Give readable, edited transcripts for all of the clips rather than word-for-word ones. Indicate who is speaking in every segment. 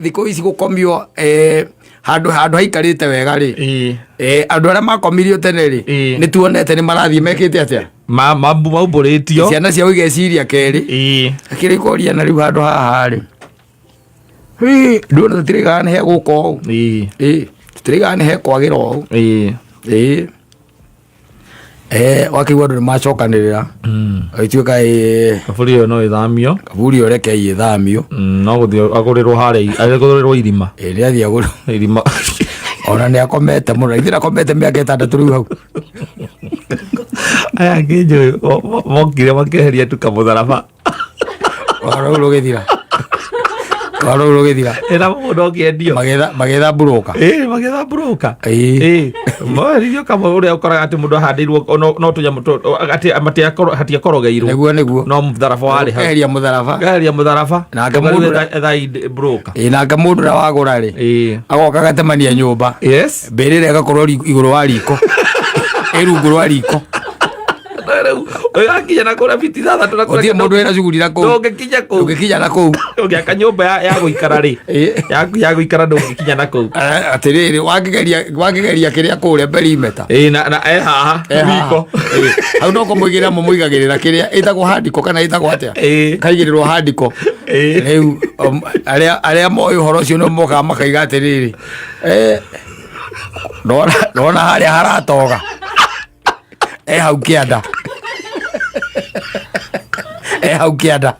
Speaker 1: Thikũ ici gũkomio handũ haikarĩte wega rĩ, andũ arĩa makomirio tene rĩ, nĩ tuonete nĩ marathiĩ mekĩte atĩa.
Speaker 2: Maumbũrĩtio.
Speaker 1: Ciana ciao igeciria kerĩ. Akĩrĩ koria na rĩu handũ haha rĩ, nduona tũtirĩgaga nĩ he gũka ũũ. Ĩĩ, tũtirĩgaga nĩ he kwagĩra ũũ. Ĩĩ. Wakĩigua andũ nĩ macokanĩrĩra, agĩtuĩka ĩĩ.
Speaker 2: Kaburi ĩyo no ĩthamio.
Speaker 1: Kaburi ĩyo rekei ĩthamio.
Speaker 2: No gũthiĩ agũrĩrwo harĩa agũrĩrwo irima.
Speaker 1: Ĩĩ, nĩ athiĩ agũrĩrwo
Speaker 2: irima.
Speaker 1: Ona nĩ akomete mũno, ithuĩ akomete mĩaka 6 rĩu hau.
Speaker 2: Aya angĩ njũĩ mokire makĩeheria tu kamũtharaba.
Speaker 1: Ũhoro ũyũ ũgĩthira, ũhoro ũyũ ũgĩthira.
Speaker 2: Ĩna mũgũnda ũkĩendio.
Speaker 1: Magĩetha mburũka.
Speaker 2: Ĩĩ, magĩetha mburũka.
Speaker 1: Ĩĩ.
Speaker 2: Ĩĩ, moheririo kamwe ũrĩa ũkoraga atĩ mũndũ ahandĩirwo no tũnyamũ atĩ hatiakorogeirwo.
Speaker 1: Nĩguo.
Speaker 2: No mũtharaba warĩ hau.
Speaker 1: Keheria mũtharaba.
Speaker 2: Keheria mũtharaba.
Speaker 1: Nake
Speaker 2: Ũkarĩu
Speaker 1: mũndũ
Speaker 2: ethai mburũka.
Speaker 1: Ĩĩ, nake mũndũ ũrĩa wagũra rĩ, agoka agatemania nyũmba. Mbĩrĩra ĩgakorwo igũrũ wa riko, ĩ rungu rwa riko.
Speaker 2: Rĩu ũgakinya na kũrĩa biti 6 na
Speaker 1: Gũtirĩ mũndũ wĩna cuguri na kũu.
Speaker 2: Ndũngĩkinya kũu.
Speaker 1: Ndũngĩkinya na kũu.
Speaker 2: Ũngĩaka nyũmba ya gũikara rĩ, yaku ya gũikara ndũngĩkinya na kũu.
Speaker 1: Atĩrĩrĩ, wakĩgeria kĩrĩa kũrĩa perimeta.
Speaker 2: Ĩĩ, na e haha
Speaker 1: E haha.
Speaker 2: riko.
Speaker 1: Ĩĩ, hau no kũmũigĩrĩra mũmũigagĩrĩra kĩrĩa ĩtagwo handiko kana ĩtagwo atĩa. Kaigĩrĩrwo handiko. Rĩu arĩa moĩ ũhoro ũcio nĩo mokaga makaiga atĩrĩrĩ, ndona harĩa haratoga. E hau kĩanda. E hau kĩanda.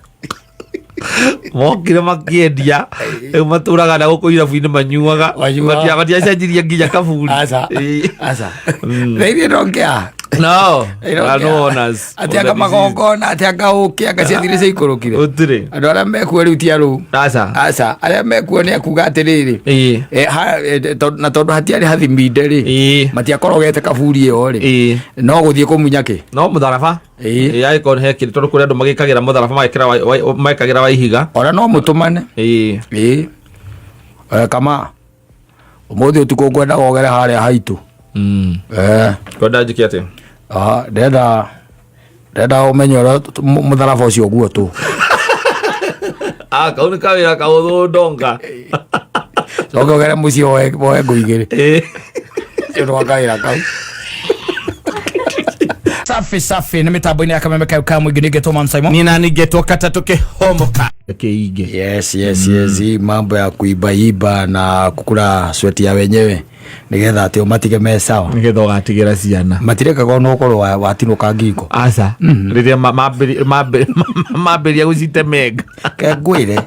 Speaker 2: Mokire makĩendia, rĩu matũraga na gũkũ irabu-inĩ manyuaga.
Speaker 1: Manyuaga.
Speaker 2: Matiacenjirie nginya kaburi.
Speaker 1: Aca.
Speaker 2: Ĩĩ.
Speaker 1: Aca. Rĩu ndongea.
Speaker 2: No, there are no honors.
Speaker 1: Atĩ anga magongona, atĩ anga ũkĩ, anga ciathire ciaikũrũkire.
Speaker 2: Gũtirĩ.
Speaker 1: Andũ arĩa mekuo rĩu ti arũu.
Speaker 2: Aca.
Speaker 1: Aca, arĩa mekuo nĩ akuga atĩrĩrĩ.
Speaker 2: Ĩĩ.
Speaker 1: Na tondũ hatiarĩ hathiminde rĩ, matiakorogete kaburi ĩyo rĩ. No gũthiĩ kũmunya kĩ?
Speaker 2: No mũtharaba.
Speaker 1: Ĩĩ.
Speaker 2: Ĩĩ, angĩkorwo nĩ hekĩrĩ, tondũ kũrĩ andũ magĩkagĩra mũtharaba, mekagĩra wa ihiga.
Speaker 1: Ona no mũtũmane.
Speaker 2: Ĩĩ.
Speaker 1: Ĩĩ. Kama ũmũthĩ ũtukũ ngwenda wogere harĩa haitũ.
Speaker 2: Kwenda njĩke atĩa?
Speaker 1: Aha, ndenda ũmenye ũrĩa mũtharaba ũcio ũguo tu.
Speaker 2: Ah, kau nĩ kawĩra kahũthũ ndonga.
Speaker 1: Coke ũgere mũciĩ woe ngũ igĩrĩ. Nĩ ũndũ wa kawĩra kau.
Speaker 3: Safi safi nĩ mĩtambo-inĩ ya kameme kau ka mũingĩ nĩngetwo Man Simon.
Speaker 4: Nina ningetwo katatũ kĩhomoka.
Speaker 2: Kĩingĩ.
Speaker 1: Yes. Hii mambo ya kuibaiba na kukula sweti ya wenyewe nigetha atĩ ũmatige me sawa.
Speaker 2: Nĩgetha ũgatigĩra ciana.
Speaker 1: Matirekaga ona ũkorwo watinũka ngingo.
Speaker 2: Aca. Rĩrĩa mambĩrĩria gũcitemenga.
Speaker 1: Ke ngwĩre.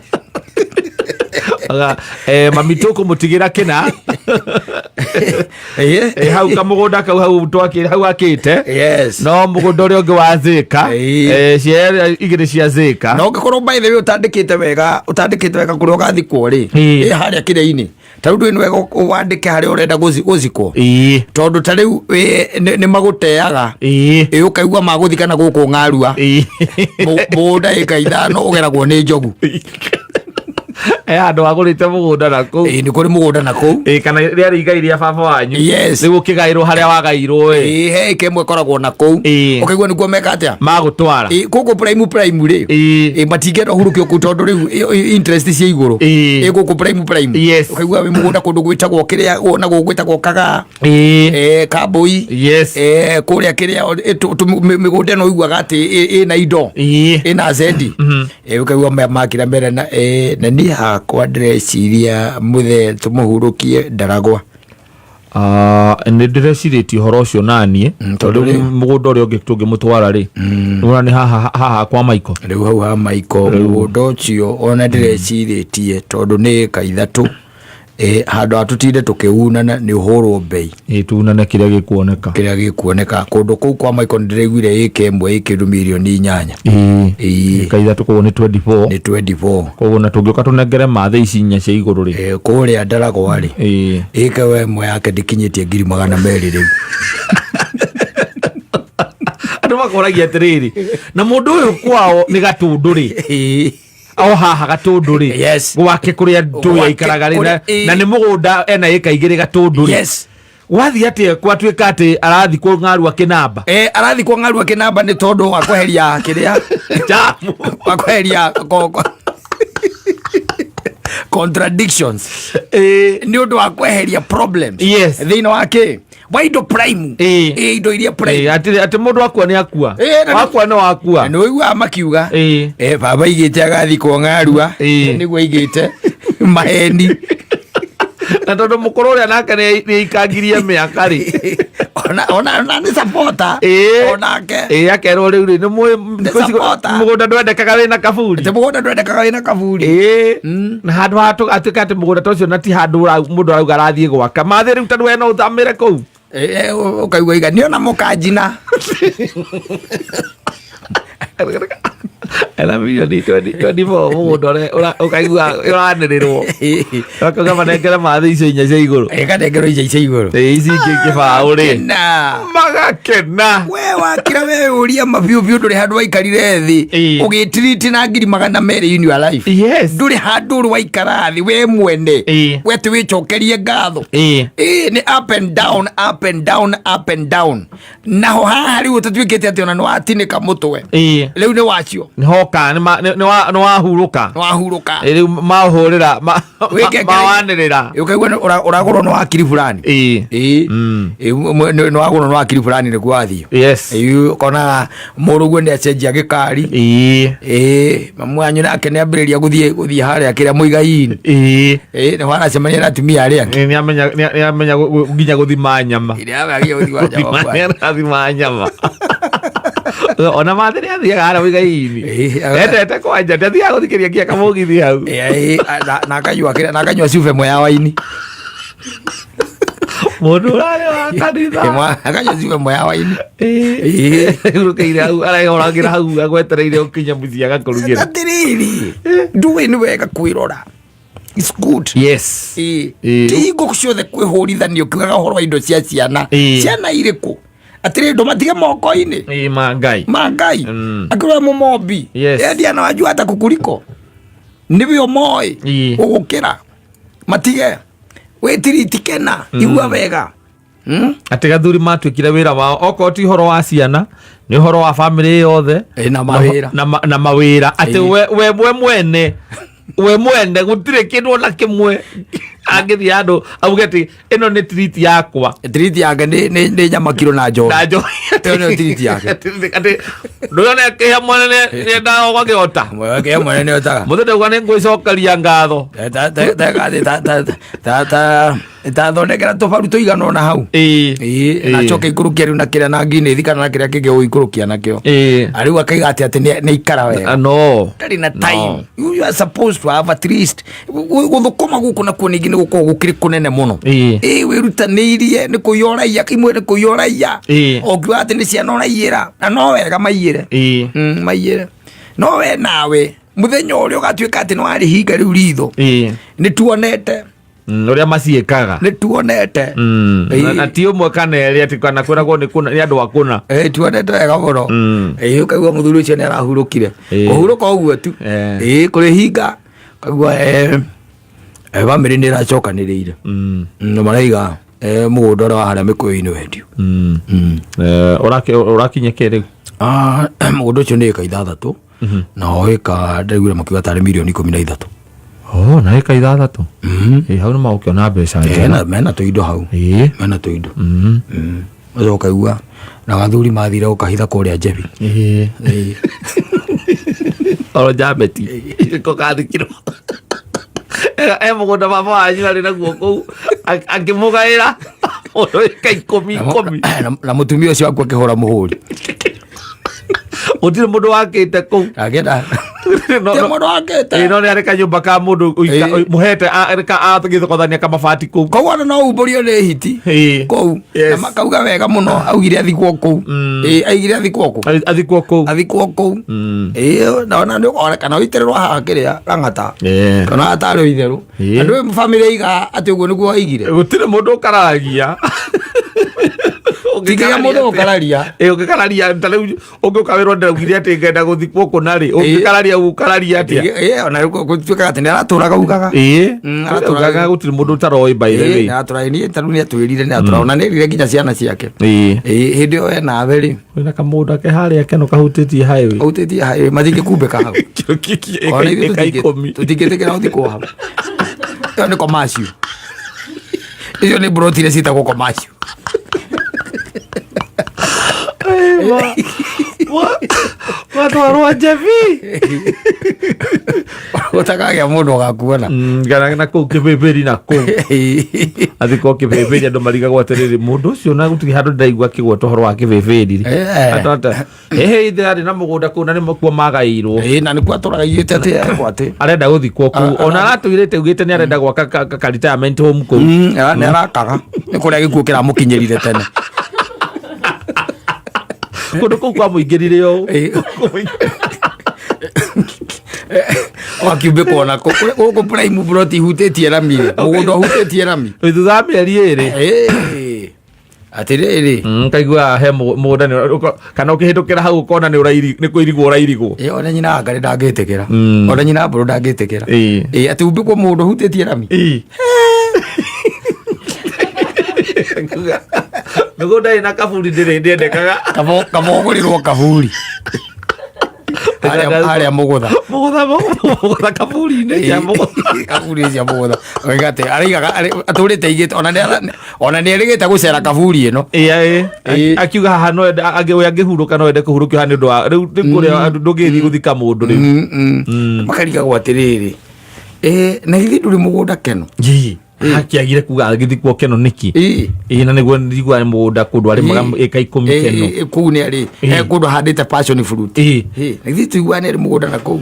Speaker 2: Aga, mami tũkũmũtigĩra kĩna. Hau kamũgũnda kau hau twakĩ, hau akĩte. No mũgũnda ũrĩa ũngĩ wa Thika. Ciea igĩrĩ cia Thika.
Speaker 1: Na ũngĩkorwo by the way ũtandĩkĩte wega, ũtandĩkĩte wega kũrĩa ũgathikwo rĩ. Harĩa kĩrĩa-inĩ. Ta rĩu ndũĩ nĩ wega wandĩke harĩa ũrenda gũthikwo. Tondũ ta rĩu, nĩ magũteaga. Ũkaigua magũthikana gũkũ ng'arua. Mũgũnda ĩka 5 ũgeragwo nĩ njogu.
Speaker 2: Handũ wagũrĩte mũgũnda na kũu.
Speaker 1: Nĩ kũrĩ mũgũnda na kũu.
Speaker 2: Kana rĩarĩ igai rĩa baba wanyu. Rĩu ũkĩgaĩrwo harĩa wagairwo ĩ.
Speaker 1: He ĩka ĩmwe ĩkoragwo na kũu. Ũkaigua nĩkuo meka atĩa?
Speaker 2: Magũtwara.
Speaker 1: Gũkũ prime prime rĩ. Matingĩenda ũhurũkio kũu tondũ rĩu interest ciĩ igũrũ. Gũkũ prime prime. Ũkaigua wĩ mũgũnda kũndũ gwĩtagwo kĩrĩa, na gũkũ gwĩtagwo Kagaa. Kambui. Kũrĩa kĩrĩa, mĩgũnda ĩno ũiguaga atĩ ĩna indo. Ĩna zendi. Ũkaigua makira mbere na niĩ hakwa ndĩreciria mũthee tũmũhurũkie Ndaragwa.
Speaker 2: Nĩ ndĩrecirĩtie ũhoro ũcio naniĩ,
Speaker 1: Tondũ
Speaker 2: tondũ
Speaker 1: rĩ-
Speaker 2: mũgũnda ũrĩa ũngĩ tũngĩmũtwara rĩ, nĩwona nĩ haha kwa Maiko.
Speaker 1: Rĩu hau ha Maiko mũgũnda ũcio ona ndĩrecirĩtie tondũ nĩ ĩka 3. Handũ ha tũtinde tũkĩunana nĩ ũhũrwo mbei.
Speaker 2: Tunane kĩrĩa gĩkuoneka.
Speaker 1: Kĩrĩa gĩkuoneka. Kũndũ kũu kwa Maiko nĩ ndĩraiguire ĩka ĩmwe ĩ kĩndũ mirioni 8.
Speaker 2: Ĩka 3 koguo nĩ 24.
Speaker 1: Nĩ 24.
Speaker 2: Koguo na tũngĩũka tũnengere mathe ici 4 cia igũrũ rĩ.
Speaker 1: Kũrĩa Ndaragwa rĩ. Ĩka we ĩmwe yake ndĩkinyĩtie ngiri magana merĩ rĩu.
Speaker 2: Andũ makoragia atĩrĩrĩ, na mũndũ ũyũ kwao nĩ Gatũndũ rĩ. O haha Gatũndũ rĩ. Gwake kũrĩa ndũĩ
Speaker 1: Gwake
Speaker 2: aikaraga rĩ,
Speaker 1: kũrĩa,
Speaker 2: na nĩ mũgũnda ena ĩka 2 Gatũndũ rĩ. Wathiĩ atĩa gwatuĩka atĩ arathikwo ng'arua kĩnamba?
Speaker 1: Arathikwo ng'arua kĩnamba nĩ tondũ wa kweheria kĩrĩa?
Speaker 2: Jamu.
Speaker 1: Wa kweheria Contradictions. Nĩ ũndũ wa kweheria problems
Speaker 2: Yes.
Speaker 1: thĩinĩ wa kĩ wa indo prime. Ĩ, indo iria prime.
Speaker 2: Atĩ mũndũ akua nĩ akua.
Speaker 1: Na
Speaker 2: Wakua nĩ wakua.
Speaker 1: Nĩ ũiguaga makiuga, "Baba aigĩte agathikwo ng'arua." Nĩguo aigĩte maheni.
Speaker 2: Na tondũ mũkũrũ ũrĩa nake nĩ aikangirie mĩaka rĩ,
Speaker 1: Ona nĩ supporter. Onake.
Speaker 2: Ĩ, akerwo rĩu rĩ, nĩ mũĩ
Speaker 1: Nĩ
Speaker 2: thikũ ici
Speaker 1: supporter.
Speaker 2: mũgũnda ndwendekaga wĩna kaburi.
Speaker 1: Atĩ mũgũnda ndwendekaga wĩna kaburi.
Speaker 2: Na handũ ha atuĩke atĩ mũgũnda ta ũcio na ti handũ mũndũ arauga arathiĩ gwaka mathĩ rĩu, tondũ we no ũthamĩre kũu.
Speaker 1: Ũkaigua iga nĩona mũkanjina.
Speaker 2: Ena milioni 24 mũgũnda ũrĩa ũkaigua ũranĩrĩrwo, akauga manengere mathĩ icio inya cia igũrũ.
Speaker 1: Ĩkanengerwo ica cia igũrũ.
Speaker 2: Ici ingĩ kĩbaũ rĩ,
Speaker 1: na
Speaker 2: magakena.
Speaker 1: We wakira we ũria mabiũ biũ, ndũrĩ handũ waikarire thĩ ũgĩtiriti na 200,000 in your life. Ndũrĩ handũ ũrĩ waikara thĩ we mwene we atĩ wĩcokerie ngatho. Nĩ up and down, up and down, up and down. Naho haha rĩu ũtatuĩkĩte atĩ ona nĩ watinĩka mũtwe. Rĩu nĩ wacio.
Speaker 2: Nĩ hoka nĩ wahurũka.
Speaker 1: Nĩ wahurũka.
Speaker 2: Rĩu mahũrĩra
Speaker 1: Wĩkengere-
Speaker 2: mawanĩrĩra.
Speaker 1: Ũkaigua nĩ ũragũrwo nĩ wakiri fulani. Nĩ wagũrwo nĩ wakiri fulani nĩguo wathiĩ. Ũkona mũrũguo nĩ acenjia gĩkari. Mamu wanyu nake nĩ ambĩrĩria gũthiĩ harĩa kĩrĩa mũigai-inĩ. Nĩ waracemania na atumia arĩa angĩ.
Speaker 2: Nĩ amenya nginya gũthima nyama.
Speaker 1: Nĩ amenya gũthima nyama.
Speaker 2: Nĩ arathima nyama. Ona mathĩ nĩ athiaga harĩa mũigai-inĩ. Endete kwanja ndathiaga gũthikĩria nginya kamũgithi hau.
Speaker 1: Na akanyua kĩrĩa, na akanyua cuba ĩmwe ya waini.
Speaker 2: Mũndũ ũrarĩ wa kanitha.
Speaker 1: Akanyua cuba ĩmwe ya waini.
Speaker 2: Hurũkĩire hau, arehoragĩra hau agwetereire ũkinya mũciĩ agakũrugĩra.
Speaker 1: Atĩrĩrĩ, ndũĩ nĩ wega kwĩrora. It's good. Ti hingo ciothe kwĩhũrithanio ũkiugaga ũhoro wa indo cia ciana. Ciana irĩkũ? Atĩrĩ, ndũmatige moko-inĩ
Speaker 2: Ma Ngai.
Speaker 1: Ma Ngai. Akĩrora mũmombi. Endia na wajua hata kukuliko nĩwe ũmoĩ gũgũkĩra. Matige wĩtiriti, kena, igua wega.
Speaker 2: Atĩ gathuri matuĩkire wĩra wao okorwo ti ũhoro wa ciana, nĩ ũhoro wa bamĩrĩ yothe.
Speaker 1: Na mawĩra.
Speaker 2: Na mawĩra atĩ we mwene gũtirĩ kĩndũ ona kĩmwe angĩthiĩ handũ auge atĩ ĩno nĩ treat yakwa.
Speaker 1: Treat yake nĩ nyama kiro na njohi.
Speaker 2: Na njohi.
Speaker 1: Ĩyo nĩyo treat yake.
Speaker 2: Atĩ ndũyona kĩhĩa mwene nĩendaga ũgakĩhota.
Speaker 1: Kĩhĩa mwene nĩ otaga.
Speaker 2: Mũthenya uga nĩ ngwĩcokeria ngatho.
Speaker 1: Tathondekera tũbaru tũigana ona hau. Na coke ikũrũkia rĩu na kĩrĩa na nginĩthi kana na kĩrĩa kĩngĩ ũikũrũkia nakĩo. Rĩu akaiga atĩ nĩ ikara wega.
Speaker 2: No.
Speaker 1: Ndarĩ na time. You are supposed to have at least gũthũkũma gũkũ nakuo ningĩ nĩ gũkoragwo gũkĩrĩ kũnene mũno. Wĩrutanĩirie nĩ kũiya ũraiya, imwe nĩ kũiya ũraiya. Ũngiuga atĩ nĩ ciana ũraiyĩra, na no wega maiyĩre. Maiyĩre no we nawe mũthenya ũrĩa ũgatuĩka atĩ nĩ warĩhinga rĩu ritho, nĩ tuonete.
Speaker 2: Ũrĩa maciĩkaga.
Speaker 1: Nĩ tuonete.
Speaker 2: Na ti ũmwe kana erĩ, atĩ kana kwĩragwo nĩ kũna, nĩ andũ a kũna.
Speaker 1: Tuonete wega mũno. Ũkaigua mũthuri ũcio nĩ arahurũkire. Kũhurũka ũguo tu. Kũrĩhinga ũkaigua bamĩrĩ nĩ ĩracokanĩrĩire. Na maraiga mũgũnda ũrĩa wa harĩa mĩkũyũ-inĩ wendio.
Speaker 2: Ũrakinya kĩ rĩu?
Speaker 1: Ah, mũgũnda ũcio nĩ ĩka 6, na o ĩka ndaiguire makiuga tarĩ mirioni 13.
Speaker 2: Oh, na ĩka 6. Hau nĩ magũkĩona mbeca njega.
Speaker 1: Mena tũindo hau. Mena tũindo. Ũcoka ũkaigua na gathuri mathire gũkahitha kũrĩa Njebi.
Speaker 2: Oro njambeti ko kathikirwo e mũgũnda baba wanyu arĩ naguo kũu, akĩmũgaĩra mũndũ ĩka ikũmi ikũmi.
Speaker 1: Na mũtumia ũcio waku akĩhũra mũhũri.
Speaker 2: Gũtirĩ mũndũ wakĩte kũu.
Speaker 1: Agĩenda
Speaker 2: No-
Speaker 1: ti mũndũ wakĩte.
Speaker 2: No nĩ arĩ kanyũmba ka mũndũ mũhete agĩthokothania kamabati kũu.
Speaker 1: Koguo ona no umbũrio nĩ hiti kũu. Na makauga wega mũno, augire athikwo kũu. Aigire athikwo kũu.
Speaker 2: Athikwo kũu.
Speaker 1: Athikwo kũu. Na ona nĩ ũkona kana ũitĩrĩrwo haha kĩrĩa rang'ata kana atarĩ itherũ. Andũ bamĩrĩ iga atĩ ũguo nĩguo aigire.
Speaker 2: Gũtirĩ mũndũ ũkararagia.
Speaker 1: Tingĩgĩa mũndũ gũkararia.
Speaker 2: Ĩ, ũngĩkararia ta rĩu ũngĩũka wĩrwo ndĩraugire atĩ ngenda gũthikwo kũna rĩ, ũngĩkararia ũgũkararia atĩa?
Speaker 1: Ĩ, ona rĩu gũtuĩkaga atĩ nĩ aratũraga ugaga.
Speaker 2: Ĩ,
Speaker 1: Aratũraga-
Speaker 2: ugaga gũtirĩ mũndũ ũtaroĩ by the way.
Speaker 1: Nĩ aratũraga, niĩ ta rĩu nĩ atwĩrire nĩ atũraga, ona nĩ erire nginya ciana ciake.
Speaker 2: Ĩ.
Speaker 1: Ĩ, hĩndĩ ĩyo enawe rĩ,
Speaker 2: Wĩna kamũgũnda ke harĩa keno kahutĩtie highway.
Speaker 1: autĩtie highway matingĩkumbĩka hau.
Speaker 2: Kĩro kĩki
Speaker 1: Ona ithuĩ
Speaker 2: ĩka 10.
Speaker 1: tũtingĩtĩkĩra gũthikwo hau. Ĩyo nĩ commercial. Icio nĩ mburoti iria ciĩtagwo commercial.
Speaker 2: Watwarwo njebi.
Speaker 1: Gũtakagĩa mũndũ ũgakuona.
Speaker 2: Kana na kũu kĩbĩbĩri na kũu. Athikwo kĩbĩbĩri andũ marigagwo atĩrĩrĩ mũndũ ũcio na gũtirĩ handũ ndĩraigua akĩgweta ũhoro wa kĩbĩbĩri rĩ. Atata ĩhĩ ithe arĩ na mũgũnda kũu na nĩkuo magaĩirwo.
Speaker 1: Ĩ, na nĩkuo atũraga aigĩte atĩ ekwo atĩ.
Speaker 2: Arenda gũthikwo kũu ona aratwĩrĩte augĩte nĩ arenda gwaka ka retirement home kũu.
Speaker 1: Nĩ arakaga nĩ kũrĩa gĩkuũ kĩramũkinyĩrire tene.
Speaker 2: Kũndũ kũu kwamũingĩrire ũũ.
Speaker 1: Wakiumbĩkwo nako gũkũ prime plot ihutĩtie rami rĩ, mũgũnda ũhutĩtie rami.
Speaker 2: Thutha wa mĩeri 2.
Speaker 1: Ĩ, atĩrĩrĩ.
Speaker 2: Kaigua he mũgũnda nĩ kana ũkĩhĩtũkĩra hau ũkona nĩ ũrairi nĩ kũirigwo ũrairigwo.
Speaker 1: Ĩ, ona nyina wa Ngarĩ ndangĩtĩkĩra. Ona nyina wa Mbũrũ ndangĩtĩkĩra.
Speaker 2: Ĩ.
Speaker 1: Ĩ, atĩ umbĩkwo mũgũnda ũhutĩtie rami.
Speaker 2: Ĩ. Mĩgũnda ĩna kaburi ndĩrĩ ndĩendekaga.
Speaker 1: Kaba ũgũrĩrwo kaburi. Harĩa mũgũtha.
Speaker 2: Mũgũtha mũgũtha kaburi-inĩ cia mũgũtha.
Speaker 1: Kaburi cia mũgũtha. Oiga atĩ araigaga atũrĩte aigĩte ona nĩ erĩgĩte gũcera kaburi ĩno.
Speaker 2: Ĩ, ĩ. Akiuga haha no ende we angĩhurũka no ende kũhurũkio haha nĩ ũndũ wa rĩu nĩ kũrĩa ndũngĩthiĩ gũthika mũndũ rĩu.
Speaker 1: Makarigagwo atĩrĩrĩ. Ĩ, na githĩ ndũrĩ mũgũnda keno?
Speaker 2: Ĩ. Hakĩagire kuga agĩthikwo keno nĩkĩ?
Speaker 1: Ĩ.
Speaker 2: Ĩ, na nĩguo njiguaga mũgũnda kũndũ arĩmaga ĩka 10 keno.
Speaker 1: Ĩ, kũu nĩ arĩ he kũndũ ahandĩte passion fruit.
Speaker 2: Ĩ.
Speaker 1: Ĩ, na githĩ tũiguaga nĩ arĩ mũgũnda na kũu.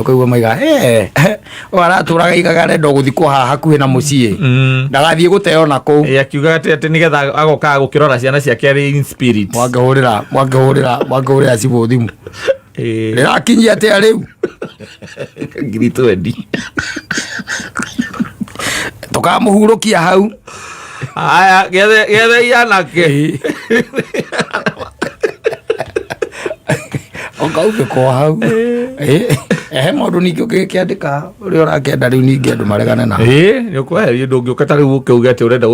Speaker 1: Ũkaigua maiga, ũyũ aratũraga aigaga arenda gũthikwo haha hakuhĩ na mũciĩ. Ndagathiĩ gũteo na kũu.
Speaker 2: Ĩ, akiuga atĩ nĩgetha agokaga gũkĩrora ciana ciake arĩ in spirit.
Speaker 1: Mwangĩhũrĩra cibũ thimũ.
Speaker 2: Ĩ.
Speaker 1: Rĩrakinyia atĩa rĩu?
Speaker 2: 20,000.
Speaker 1: Tũkamũhurũkia hau.
Speaker 2: Aya, gethe anake.
Speaker 1: Ũkaubĩkwo hau. He maũndũ ningĩ ũngĩkĩandĩka ũrĩa ũrakĩenda rĩu ningĩ andũ maregane na.
Speaker 2: Ĩ, nĩ ũkweheria ndũngĩũka ta rĩu ũke uge atĩ ũrenda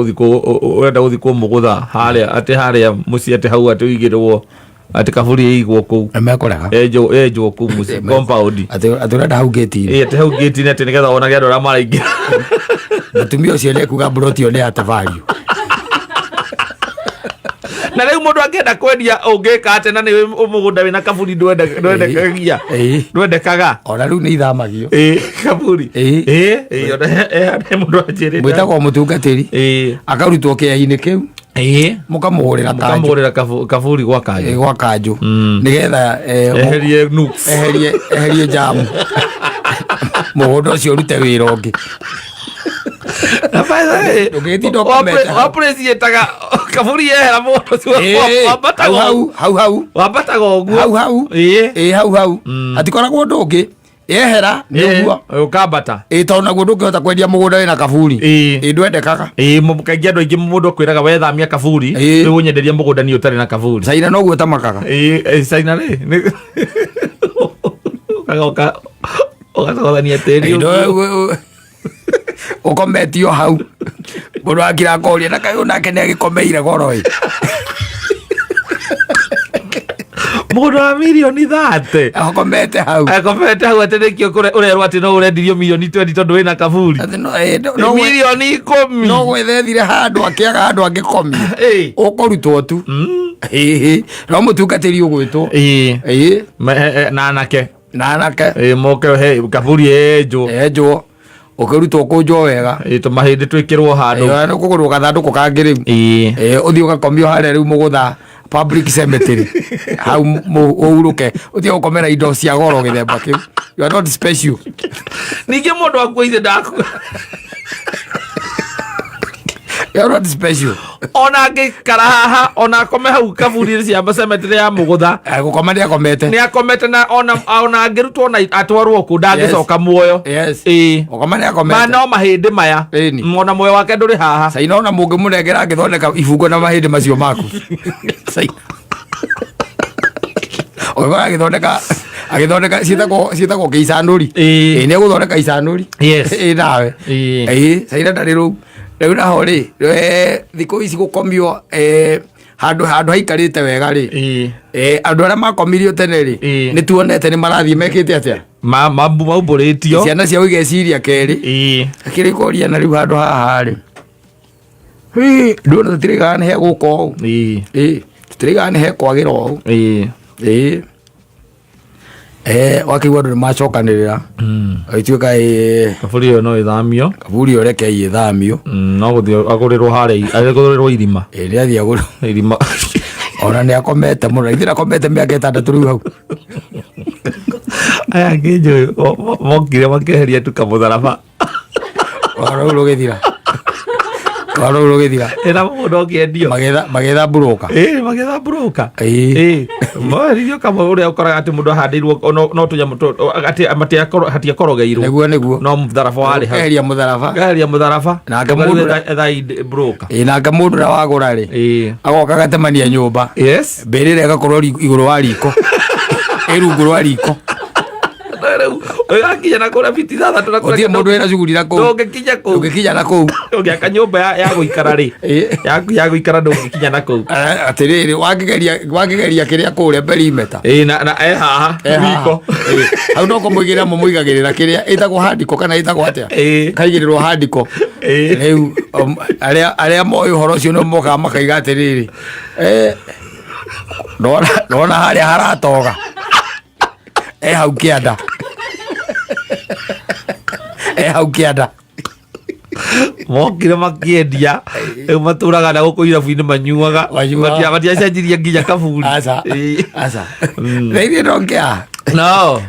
Speaker 2: gũthikwo mũgũtha harĩa atĩ harĩa mũciĩ atĩ hau atĩ ũigĩrwo atĩ kaburi ĩigwo kũu.
Speaker 1: Nĩmekũrega.
Speaker 2: Enjwo kũu mũciĩ compound.
Speaker 1: Atĩ ũrenda hau gate-inĩ.
Speaker 2: Ĩ, atĩ hau gate-inĩ atĩ nĩgetha wonage andũ arĩa maraingĩra.
Speaker 1: Mũtumia ũcio nĩ ekuga mburoti ĩyo nĩ ya Tavario.
Speaker 2: Na rĩu mũndũ angĩenda kwendia ũngĩka atĩa na nĩ mũgũnda wĩna kaburi ndwendekagia. Ndwendekaga.
Speaker 1: Ona rĩu nĩ ithamagio.
Speaker 2: Ĩ, kaburi.
Speaker 1: Ĩ.
Speaker 2: Ĩ, ĩ, ona he mũndũ anjĩrĩte.
Speaker 1: Mwĩtagwo mũtungatĩri.
Speaker 2: Ĩ.
Speaker 1: Akarutwo kĩea-inĩ kĩu.
Speaker 2: Ĩ.
Speaker 1: Mũkamũhũrĩra kanjũ.
Speaker 2: Mũkamũhũrĩra kaburi gwa kanjũ.
Speaker 1: Ĩ, gwa kanjũ. Nĩgetha,
Speaker 2: Eherie nuks.
Speaker 1: Eherie jamu. Mũgũnda ũcio ũrute wĩra ũngĩ.
Speaker 2: Na by the way,
Speaker 1: Ndũngĩtinda ũkomete hau.
Speaker 2: appreciate-aga kaburi yehera mũgũnda ũcio
Speaker 1: Ĩ,
Speaker 2: wambataga
Speaker 1: hau, hau, hau.
Speaker 2: Wambataga ũguo.
Speaker 1: Hau, hau.
Speaker 2: Ĩ.
Speaker 1: Ĩ, hau, hau. Hatikoragwo ũndũ ũngĩ. Yehera nĩ
Speaker 2: Ĩ,
Speaker 1: ũguo.
Speaker 2: ũkambata.
Speaker 1: Ĩ, tondũ naguo ndũngĩhota kwendia mũgũnda wĩna kaburi.
Speaker 2: Ĩ.
Speaker 1: Ĩ, ndwendekaga.
Speaker 2: Ĩ, kaingĩ andũ aingĩ mũndũ akwĩraga wethamia kaburi,
Speaker 1: Ĩ.
Speaker 2: rĩu ũnyenderie mũgũnda niĩ ũtarĩ na kaburi.
Speaker 1: Caina noguo ũtamakaga.
Speaker 2: Ĩ, ĩ, Caina rĩ, nĩ- ũgacoka ũgacogothania tĩri
Speaker 1: Ĩ,
Speaker 2: ũguo.
Speaker 1: Ũkometio hau. Mũndũ akira akoria na kaĩ nake nĩ agĩkomeire goro ĩ.
Speaker 2: Mũgũnda wa mirioni 30.
Speaker 1: Akomete hau.
Speaker 2: Akomete hau atĩ nĩkĩo ũrerwo atĩ no ũrendirio mirioni 20 tondũ wĩna kaburi.
Speaker 1: Atĩ no, ĩ, no, no,
Speaker 2: Mirioni 10.
Speaker 1: No gwethethire handũ akĩaga handũ angĩkomia.
Speaker 2: Ĩ.
Speaker 1: Ũkũrutwo tu. Ĩ, no mũtungatĩri ũgwĩtwo.
Speaker 2: Ĩ.
Speaker 1: Ĩ.
Speaker 2: Na anake.
Speaker 1: Na anake.
Speaker 2: Ĩ, moke he kaburi enjwo.
Speaker 1: Enjwo. Ũkĩrutwo kũnjwo wega.
Speaker 2: Ĩ, tũmahĩndĩ twĩkĩrwo handũ.
Speaker 1: Ĩ, nĩ kũgũrwo gathandũkũ kangĩ rĩu.
Speaker 2: Ĩ.
Speaker 1: Ĩ, ũthiĩ ũgakomio harĩa rĩu mũgũtha public cemetery. Hau ũhurũke. Ũtige gũkomera indo cia goro gĩthemba kĩu. You are not special.
Speaker 2: Ningĩ mũndũ akua ithe ndakua.
Speaker 1: You are not special.
Speaker 2: Ona angĩikara haha, ona akome hau kaburi cia cemetery ya Mũgũtha.
Speaker 1: Gũkoma nĩ akomete.
Speaker 2: Nĩ akomete, na ona angĩrutwo na atwarwo kũ, ndangĩcoka muoyo. Ĩĩ.
Speaker 1: Gũkoma nĩ
Speaker 2: Ma
Speaker 1: akomete.
Speaker 2: no mahĩndĩ maya.
Speaker 1: Ĩni.
Speaker 2: Ona muoyo wake ndũrĩ haha.
Speaker 1: Caina ona mũngĩmũnengera angĩthondeka ibungo na mahĩndĩ macio maku. Caina. Ũgĩkora agĩthondeka ciĩtagwo kĩicanũri.
Speaker 2: Ĩĩ.
Speaker 1: Ĩĩ, nĩ egũthondeka icanũri.
Speaker 2: Yes.
Speaker 1: Ĩĩ, nawe.
Speaker 2: Ĩĩ.
Speaker 1: Ĩĩ, caina ndarĩ rũu. Rĩu naho rĩ, thikũ ici gũkomio handũ haikarĩte wega rĩ.
Speaker 2: Ĩĩ.
Speaker 1: Andũ arĩa makomirio tene rĩ,
Speaker 2: Ĩĩ.
Speaker 1: nĩ tuonete nĩ marathiĩ mekĩte atĩa?
Speaker 2: Maumbũrĩtio.
Speaker 1: Ciana ciao igeciria kerĩ.
Speaker 2: Ĩĩ.
Speaker 1: Akĩrĩ kũria na rĩu handũ haha rĩ. Hĩ, nduona tũtirĩgaga nĩ hegũka ũũ.
Speaker 2: Ĩĩ.
Speaker 1: Ĩĩ, tũtirĩgaga nĩ hekwagĩra ũũ.
Speaker 2: Ĩĩ.
Speaker 1: Ĩĩ. Wakĩigua andũ nĩ macokanĩrĩra. Agĩtuĩka ĩĩ,
Speaker 2: Kaburi ĩyo no ĩthamio.
Speaker 1: kaburi ĩyo reke ĩthamio.
Speaker 2: No gũthiĩ agũrĩrwo harĩa, agũrĩrwo irima.
Speaker 1: Ĩĩ, nĩ athiĩ agũrĩrwo.
Speaker 2: Irima.
Speaker 1: Ona nĩ akomete mũno. Ithuĩ akomete mĩaka 6 rĩu hau.
Speaker 2: Aya angĩ njũĩ mokire makĩeheria tu kamũtharaba.
Speaker 1: Rũharo rũu rũgĩthira. Rũharo rũu rũgĩthira.
Speaker 2: Ĩna mũgũnda ũkĩendio.
Speaker 1: Magĩetha mburũka.
Speaker 2: Ĩĩ, magĩetha mburũka.
Speaker 1: Ĩĩ.
Speaker 2: Ĩĩ. Moheririo kamwe ũrĩa ũkoraga atĩ mũndũ ahandĩirwo no tũnyamũ atĩ hatiakorogeirwo.
Speaker 1: Nĩguo nĩguo.
Speaker 2: No mũtharaba warĩ hau.
Speaker 1: Eheria mũtharaba.
Speaker 2: Eheria mũtharaba.
Speaker 1: Nake
Speaker 2: Ũkarĩu
Speaker 1: mũndũ-
Speaker 2: ethai mburũka.
Speaker 1: Ĩĩ, nake mũndũ ũrĩa wagũra rĩ,
Speaker 2: Ĩĩ.
Speaker 1: agoka agatemania nyũmba.
Speaker 2: Yes.
Speaker 1: Mbĩrĩra ĩgakorwo igũrũ wa riko. Ĩ rungu rwa riko.
Speaker 2: Rĩu ũgakinya na kũrĩa biti 6 na
Speaker 1: Gũtirĩ mũndũ wĩna cuguri na kũu.
Speaker 2: Ndũngĩkinya kũu.
Speaker 1: Ndũngĩkinya na kũu.
Speaker 2: Ũngĩaka nyũmba ya gũikara rĩ,
Speaker 1: Ĩĩ.
Speaker 2: yaku ya gũikara ndũngĩkinya na kũu.
Speaker 1: Atĩrĩrĩ, wakĩgeria kĩrĩa kũrĩa perimeter.
Speaker 2: Ĩĩ, na e haha riko.
Speaker 1: Ĩĩ. Hau no kũmũigĩrĩra mũmũigagĩrĩra kĩrĩa ĩtagwo handiko kana ĩtagwo atĩa?
Speaker 2: Ĩĩ.
Speaker 1: Kaigĩrĩrwo handiko.
Speaker 2: Ĩĩ.
Speaker 1: Rĩu arĩa moĩ ũhoro ũcio nĩo mokaga makaiga atĩrĩrĩ, ndona harĩa haratoga. Hau kĩanda. Hau kĩanda.
Speaker 2: Mokire makĩendia, rĩu matũraga na gũkũ irabu-inĩ manyuaga.
Speaker 1: Manyuaga.
Speaker 2: Matiacenjirie nginya kaburi.
Speaker 1: Aca.
Speaker 2: Ĩĩ.
Speaker 1: Aca. Na ithuĩ ndongĩa.
Speaker 2: No.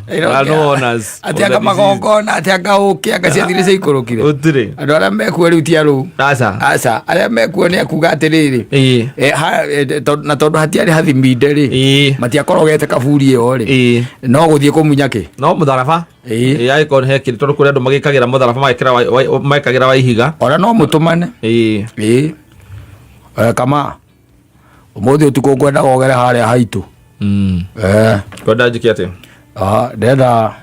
Speaker 2: No owners.
Speaker 1: Atĩ anga magongona, atĩ anga ũkĩ, anga ciathire ciaikũrũkire.
Speaker 2: Gũtirĩ.
Speaker 1: Andũ arĩa mekuo rĩu ti arũu.
Speaker 2: Aca.
Speaker 1: Aca, arĩa mekuo nĩ akuga atĩrĩrĩ.
Speaker 2: Ĩĩ.
Speaker 1: Na tondũ hatiarĩ hathiminde rĩ,
Speaker 2: Ĩĩ.
Speaker 1: matiakorogete kaburi ĩyo rĩ,
Speaker 2: Ĩĩ.
Speaker 1: no gũthiĩ kũmunya kĩ.
Speaker 2: No mũtharaba.
Speaker 1: Ĩĩ.
Speaker 2: Ĩĩ, angĩkorwo nĩ hekĩrĩ, tondũ kũrĩ andũ magĩkagĩra mũtharaba, mekagĩra wa ihiga.
Speaker 1: Ona no mũtũmane.
Speaker 2: Ĩĩ.
Speaker 1: Ĩĩ. Kama ũmũthĩ ũtukũ ngwenda wogere harĩa haitũ.
Speaker 2: Kwenda njĩke atĩa?
Speaker 1: Ndenda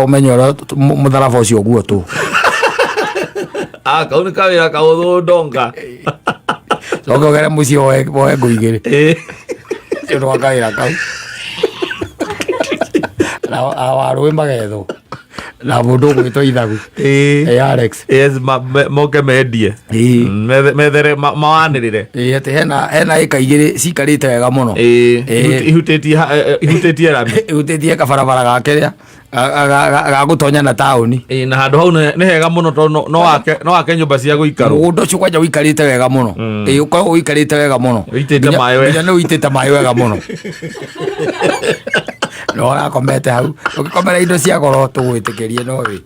Speaker 1: ũmenye ũrĩa mũtharaba ũcio ũguo tu.
Speaker 2: Kau nĩ kawĩra kahũthũ ndonga.
Speaker 1: Coke ũgere mũciĩ woe ngũ igĩrĩ.
Speaker 2: Ĩĩ.
Speaker 1: Nĩ ũndũ wa kawĩra kau. Na warũĩ magethwo. Na mũndũ ũgwĩtwo Ithagu.
Speaker 2: Ĩĩ.
Speaker 1: Alex.
Speaker 2: Yes, moke mendie.
Speaker 1: Ĩĩ.
Speaker 2: Methere mawanĩrĩre.
Speaker 1: Ĩĩ, atĩ hena ĩka igĩrĩ cikarĩte wega mũno.
Speaker 2: Ĩĩ.
Speaker 1: Ĩĩ.
Speaker 2: Ihutĩtie rami.
Speaker 1: Ihutĩtie kabarabara ga kĩrĩa, ga gũtonya na taũni.
Speaker 2: Ĩĩ, na handũ hau nĩ hega mũno tondũ no wake nyũmba cia gũikarwo.
Speaker 1: Mũgũnda ũcio kwanja ũikarĩte wega mũno. Ĩĩ, ũkoragwo ũikarĩte wega mũno.
Speaker 2: Ũitĩte maĩ wega.
Speaker 1: Nginya nĩ ũitĩte maĩ wega mũno. No ũrakomete hau. Ũgĩkomera indo cia goro tũgwĩtĩkĩrie no wĩ.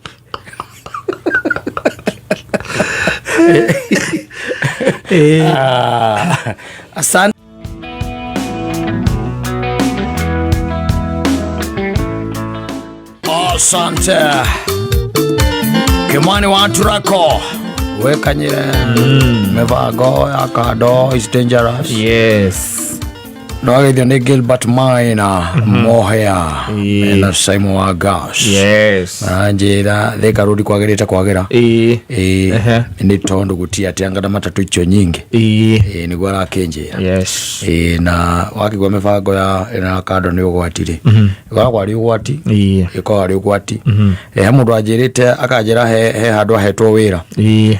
Speaker 1: Asante. Asante. Kimani wa Turako. Wekanyire. Mibango ya kando is dangerous.
Speaker 2: Yes.
Speaker 1: Ndwagithio nĩ Gilbert Maina Mohea na Simon wa Gas.
Speaker 2: Yes.
Speaker 1: Na njĩra Thika Road kwagĩrĩte kwagĩra.
Speaker 2: Ĩĩ.
Speaker 1: Ĩĩ.
Speaker 2: Ehe.
Speaker 1: Nĩ tondũ gũtirĩ atĩ anga na matatũ icio nyingĩ.
Speaker 2: Ĩĩ.
Speaker 1: Ĩĩ, nĩguo arakĩnjĩra.
Speaker 2: Yes.
Speaker 1: Ĩĩ, na wakĩgua mĩbango ya kando nĩ ũgwati rĩ, ĩkoragwo arĩ ũgwati.
Speaker 2: Ĩĩ.
Speaker 1: Ĩkoragwo arĩ ũgwati. He mũndũ anjĩrĩte akanjĩra he handũ ahetwo wĩra.
Speaker 2: Ĩĩ.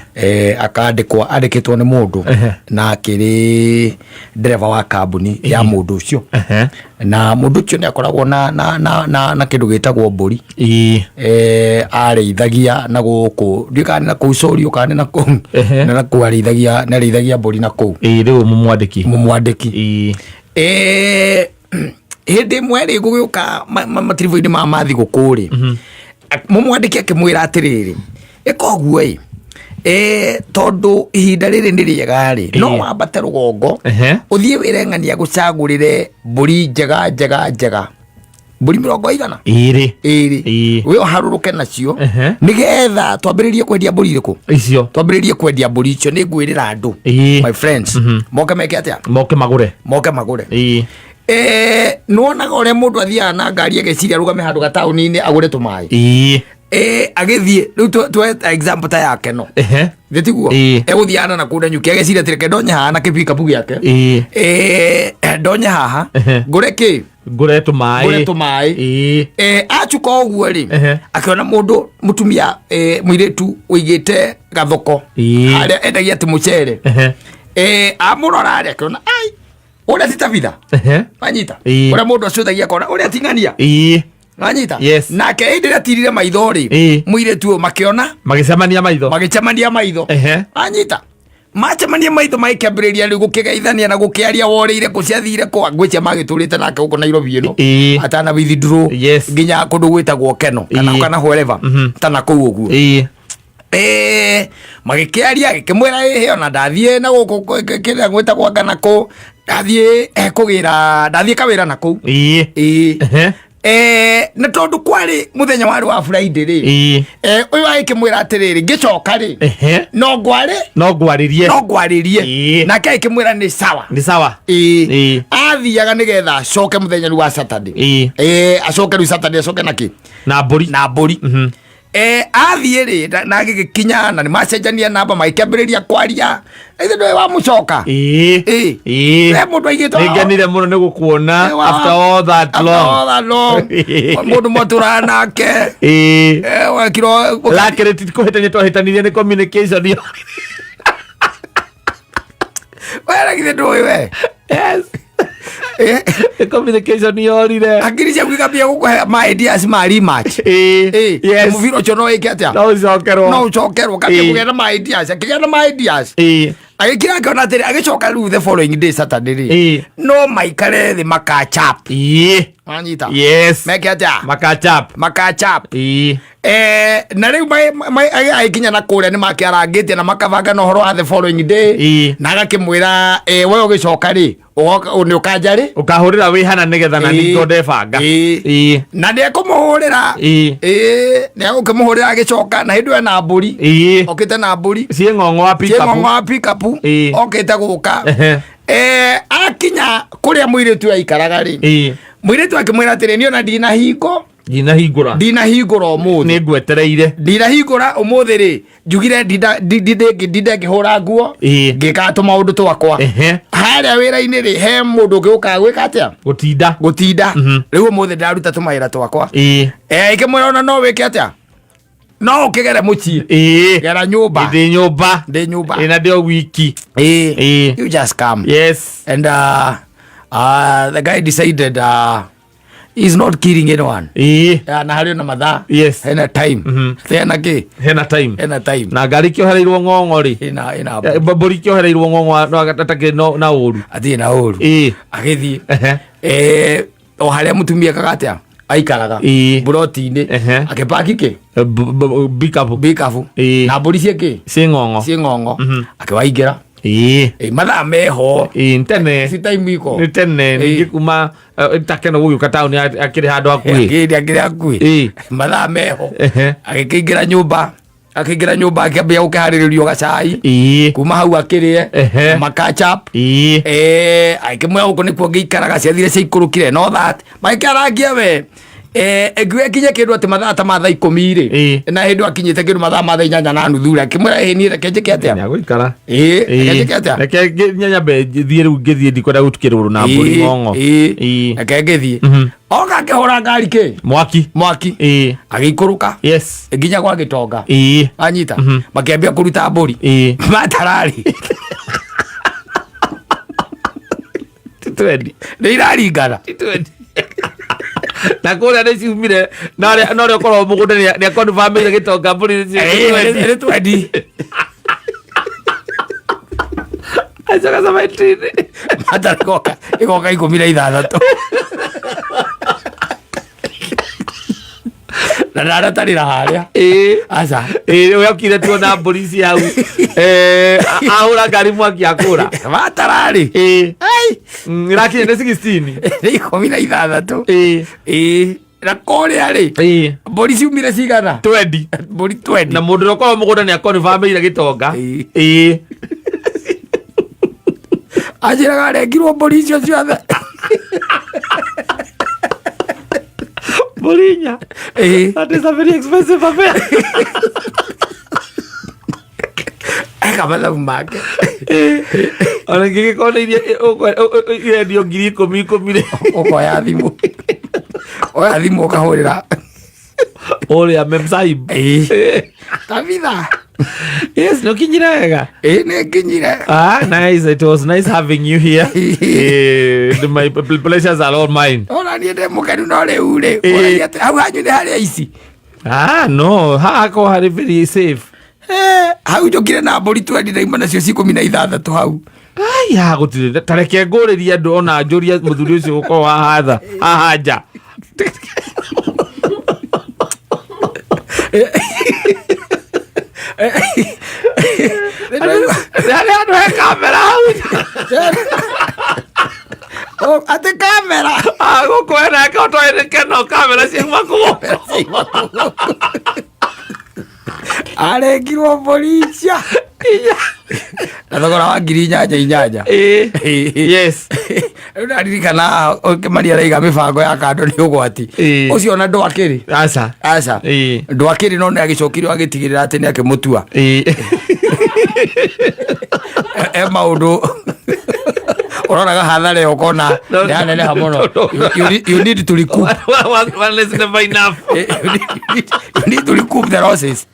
Speaker 1: Akandĩkwo, andĩkĩtwo nĩ mũndũ.
Speaker 2: Ehe.
Speaker 1: Na akĩrĩ ndereba wa kambuni ya mũndũ ũcio.
Speaker 2: Ehe.
Speaker 1: Na mũndũ ũcio nĩ akoragwo na kĩndũ gĩtagwo mbũri.
Speaker 2: Ĩĩ.
Speaker 1: Arĩithagia na gũkũ, ndiũĩ kana nĩ na kũu Sũriũ kana nĩ na kũu.
Speaker 2: Ehe.
Speaker 1: Na kũu arĩithagia, nĩ arĩithagia mbũri na kũu.
Speaker 2: Ĩĩ, rĩu mũmwandĩki.
Speaker 1: Mũmwandĩki.
Speaker 2: Ĩĩ.
Speaker 1: Hĩndĩ ĩmwe rĩ, gũgĩũka matiribũ-inĩ ma mathigũkũ rĩ, mũmwandĩki akĩmwĩra atĩrĩrĩ, ĩka ũguo ĩ, Tondũ ihinda rĩrĩ nĩ rĩega rĩ, no wambate rũgongo, ũthiĩ wĩre ng'ania gũcagũrĩre mbũri njega njega njega, mbũri mĩrongo igana
Speaker 2: ĩrĩ.
Speaker 1: Ĩrĩ. We ũharũrũke nacio, nĩgetha twambĩrĩrie kwendia mbũri irĩkũ?
Speaker 2: Icio.
Speaker 1: Twambĩrĩrie kwendia mbũri icio. Nĩ ngwĩrĩra andũ, my friends, moke meke atĩa?
Speaker 2: Moke magũre.
Speaker 1: Moke magũre. Nĩwonaga ũrĩa mũndũ athiaga na ngari ageciria arũgame handũ gataũni-inĩ agũre tũmaĩ. Agĩthiĩ rĩu tuoe example ta yake no thĩ tiguo? Egũthiana na kũu na nyuki ageciria atĩ reke ndonye haha na kĩbikabu gĩake, ndonye haha, ngũre kĩ?
Speaker 2: Ngũre tũmaĩ.
Speaker 1: Ngũre tũmaĩ. Acuka ũguo rĩ, akĩona mũndũ mũtumia, mũirĩtu ũigĩte gathoko harĩa endagia atĩ mũcere. Amũrora rĩ, akĩona ai ũrĩa ti Tabitha. Wanyita? Ũrĩa mũndũ acũthagia akona ũrĩa ting'ania. Wanyita?
Speaker 2: Yes.
Speaker 1: Nake hĩndĩ ĩrĩa atirire maitho rĩ, mũirĩtu ũyũ makĩona
Speaker 2: magĩcemania maitho.
Speaker 1: Magĩcemania maitho. Anyita, macemania maitho, magĩkĩambĩrĩria rĩu gũkĩgeithania na gũkĩaria worĩire kũ, ciathire kũ, ngwĩcia magĩtũrĩte nake gũkũ Nairobi ĩno, atana withdraw nginya kũndũ gwĩtagwo Keno kana kana wherever, tana kũu ũguo. Magĩkĩaria, agĩkĩmwĩra ĩhĩ ona ndathiĩ na gũkũ kĩrĩa gwĩtagwo anga na kũ ndathiĩ, kũgĩra ndathiĩ kawĩra na kũu. Nĩ tondũ kwarĩ mũthenya warĩ wa Friday rĩ, ũyũ agĩkĩmwĩra atĩrĩrĩ, ngĩcoka rĩ, no ngwarĩ
Speaker 2: no ngwarĩrie.
Speaker 1: No ngwarĩrie. Nake agĩkĩmwĩra nĩ sawa.
Speaker 2: Nĩ sawa.
Speaker 1: Athiaga nĩgetha acoke mũthenya rĩu wa Saturday. Acoke rĩu Saturday, acoke na kĩ?
Speaker 2: Na mbũri.
Speaker 1: Na mbũri. Athiĩ rĩ, na agĩgĩkinya na nĩ macenjania namba, magĩkĩambĩrĩria kwaria. Ithe ndũĩ wamũcoka. We mũndũ aigĩtwo
Speaker 2: Nĩngenire mũno nĩ gũkuona after all that
Speaker 1: after
Speaker 2: long.
Speaker 1: all that long. Mũndũ mwatũraga nake. Wekirwo
Speaker 2: Lakĩrĩ ti kũhĩtania twahĩtanirie, nĩ communication yo.
Speaker 1: We na githĩ ndũĩ we?
Speaker 2: Yes. Nĩ communication yorire.
Speaker 1: Hakiri ciaku ikambia gũkũhe ma ideas ma rematch. Mũbira ũcio no wĩke atĩa?
Speaker 2: No ũcokerwo.
Speaker 1: No ũcokerwo, kambia kũgĩa na ma ideas, akĩgĩa na ma ideas, agĩkira akĩona atĩrĩ, agĩcoka rĩu the following day Saturday rĩ, no maikare thĩ makachap. Wanyita?
Speaker 2: Yes.
Speaker 1: Meke atĩa?
Speaker 2: Makachap.
Speaker 1: Makachap. Na rĩu agĩkinya na kũrĩa nĩ makĩarangĩtie na makabanga na ũhoro wa the following day. Na agakĩmwĩra, we ũgĩcoka rĩ, ũgoka nĩ ũkanja rĩ?
Speaker 2: Ũkahũrĩra wĩ hana nĩgetha na ningĩ ndebanga.
Speaker 1: Na nĩ ekũmũhũrĩra. Nĩ egũkĩmũhũrĩra agĩcoka, na hĩndĩ ĩyo ena mbũri. Okĩte na mbũri.
Speaker 2: Ciĩ ng'ong'o wa pikapu.
Speaker 1: Ciĩ ng'ong'o wa pikapu. Okĩte gũka. Akinya kũrĩa mũirĩtu aikaraga rĩ, mũirĩtu akĩmwĩra atĩrĩ, niĩ ona ndinahingo
Speaker 2: Ndinahingũra.
Speaker 1: Ndinahingũra ũmũthĩ.
Speaker 2: Nĩ ngwetereire.
Speaker 1: Ndinahingũra ũmũthĩ rĩ, njugire ndinde ngĩhũra nguo, ngĩkaga tũmaũndũ twakwa harĩa wĩra-inĩ rĩ, he mũndũ ũngĩ ũkaga gwĩka atĩa?
Speaker 2: Gũtinda.
Speaker 1: Gũtinda. Rĩu ũmũthĩ ndaruta tũmawĩra twakwa. Ĩkĩmwĩra ona no wĩke atĩa, no ũkĩgere mũciĩ. Gera nyũmba.
Speaker 2: Ndĩ nyũmba.
Speaker 1: Ndĩ nyũmba.
Speaker 2: Ĩ, na ndĩ o wiki.
Speaker 1: You just come. And the guy decided he's not killing anyone. Na harĩ na mathaa. Hena time. Hena kĩ?
Speaker 2: Hena time.
Speaker 1: Hena time.
Speaker 2: Na ngari kĩohereirwo ng'ong'o rĩ,
Speaker 1: ina ina
Speaker 2: mbũri kĩohereirwo ng'ong'o no atakĩrĩ na ũru.
Speaker 1: Athiĩ na ũru. Agĩthiĩ o harĩa mũtumia ekaga atĩa, aikaraga, buroti-inĩ. Akĩpaki kĩ?
Speaker 2: Bikabu.
Speaker 1: Bikabu. Na mbũri ciĩ kĩ?
Speaker 2: Ciĩ ng'ong'o.
Speaker 1: Ciĩ ng'ong'o. Akĩwaingĩra. Mathaa meho.
Speaker 2: Nĩ tene.
Speaker 1: Si time iko.
Speaker 2: Nĩ tene. Ningĩ kuma takeno gũgĩũka taũni akĩrĩ handũ hakuhĩ.
Speaker 1: Akĩrĩ akĩrĩ hakuhĩ. Mathaa meho. Agĩkĩingĩra nyũmba, akĩingĩra nyũmba, akĩambia gũkĩharĩrĩrio gacai. Kuma hau akĩrĩe, makachap. Agĩkĩmwĩra gũkũ nĩkuo ngĩikaraga, ciathire ciaikũrũkire no that magĩkĩarangia we, ĩngiuga ĩkinye kĩndũ atĩ mathaa ta ma thaa 10 rĩ, na hĩndĩ akinyĩte kĩndũ mathaa ma thaa 8:30 rĩ, akĩmwĩra, ĩ niĩ reke njĩke atĩa?
Speaker 2: Nĩagũikara.
Speaker 1: Reke njĩke atĩa?
Speaker 2: Reke nyambe thiĩ rĩu, ngĩthiĩ ndikwenda gũtukĩrwo na mbũri ng'ong'o.
Speaker 1: Reke ngĩthiĩ. Oka akĩhũra ngari kĩ?
Speaker 2: Mwaki.
Speaker 1: Mwaki. Agĩikũrũka nginya gwa gĩtonga. Anyita, makĩambia kũruta mbũri. Matararĩ
Speaker 2: Ti twendi.
Speaker 1: Nĩ iraringana.
Speaker 2: Ti twendi. Na kũrĩa nĩ ciumire na ũrĩa ũkoragwo mũgũnda nĩ akonfamĩire gĩtonga mbũri nĩ twendi.
Speaker 1: Nĩ twendi.
Speaker 2: Acoka 17.
Speaker 1: Matara igoka igoka 16. Na ndanatarĩra harĩa.
Speaker 2: Ĩĩ.
Speaker 1: Aca.
Speaker 2: Ĩĩ, ũyokire tuona mbũri ici hau. Ahũra ngari mwaki akũra.
Speaker 1: Matararĩ.
Speaker 2: Ĩĩ.
Speaker 1: Ai.
Speaker 2: Ĩrakinya nĩ 16.
Speaker 1: Nĩ 16.
Speaker 2: Ĩĩ.
Speaker 1: Ĩĩ. Na kũrĩa rĩ.
Speaker 2: Ĩĩ.
Speaker 1: Mbũri ciumire cigana?
Speaker 2: 20.
Speaker 1: Mbũri 20.
Speaker 2: Na mũndũ ũrĩa ũkoragwo mũgũnda nĩ akonifamĩire gĩtonga.
Speaker 1: Ĩĩ.
Speaker 2: Ĩĩ.
Speaker 1: Anjĩraga arengirwo mbũri icio ciothe.
Speaker 2: Mbũri inya.
Speaker 1: Ĩĩ.
Speaker 2: That is a very expensive affair.
Speaker 1: Eka mathabu make.
Speaker 2: Ona ingĩgĩkorwo nĩ iria irendio 10,000 10,000 rĩ.
Speaker 1: Ũkoya thimũ. Oya thimũ ũkahũrĩra.
Speaker 2: Ũrĩa memsahib.
Speaker 1: Ĩĩ. Tabitha.
Speaker 2: Yes, nĩ ũkinyire wega.
Speaker 1: Ĩĩ nĩ nginyire.
Speaker 2: Ah, nice. It was nice having you here. My pleasures are all mine.
Speaker 1: Ona niĩ ndĩ mũkenu no rĩu rĩ.
Speaker 2: Ĩĩ.
Speaker 1: Ũragia atĩ hau hanyu nĩ harĩa ici.
Speaker 2: Ah, no. Haha ko harĩ very safe.
Speaker 1: Hau njũkire na mbũri 20 ndaima nacio ci 16 hau.
Speaker 2: Aya, gũtirĩ. Ta reke ngũrĩrie andũ ona njũrie mũthuri ũcio gũkorwo haha tha. Haha nja. Harĩ handũ he kamera hau.
Speaker 1: Atĩ kamera.
Speaker 2: Ah, gũkũ hena ke ũtoĩ nĩ keno kamera ciauma kũu.
Speaker 1: Arengirwo mbũri icio. Na thogora wa 8,000 8,000.
Speaker 2: Ĩĩ. Yes.
Speaker 1: Rĩu ndaririkana Kĩmani araiga mĩbango ya kando nĩ ũgwati.
Speaker 2: Ĩĩ.
Speaker 1: Ũcio ona ndwakĩrĩ.
Speaker 2: Aca.
Speaker 1: Aca.
Speaker 2: Ĩĩ.
Speaker 1: Ndwakĩrĩ no nĩ agĩcokire agĩtigĩrĩra atĩ nĩ akĩmũtua.
Speaker 2: Ĩĩ.
Speaker 1: E maũndũ ũroraga hathara ĩyo ũkona
Speaker 2: No,
Speaker 1: nĩ yaneneha mũno.
Speaker 2: no, no.
Speaker 1: You need to recoup.
Speaker 2: One is never enough.
Speaker 1: You need to recoup the losses.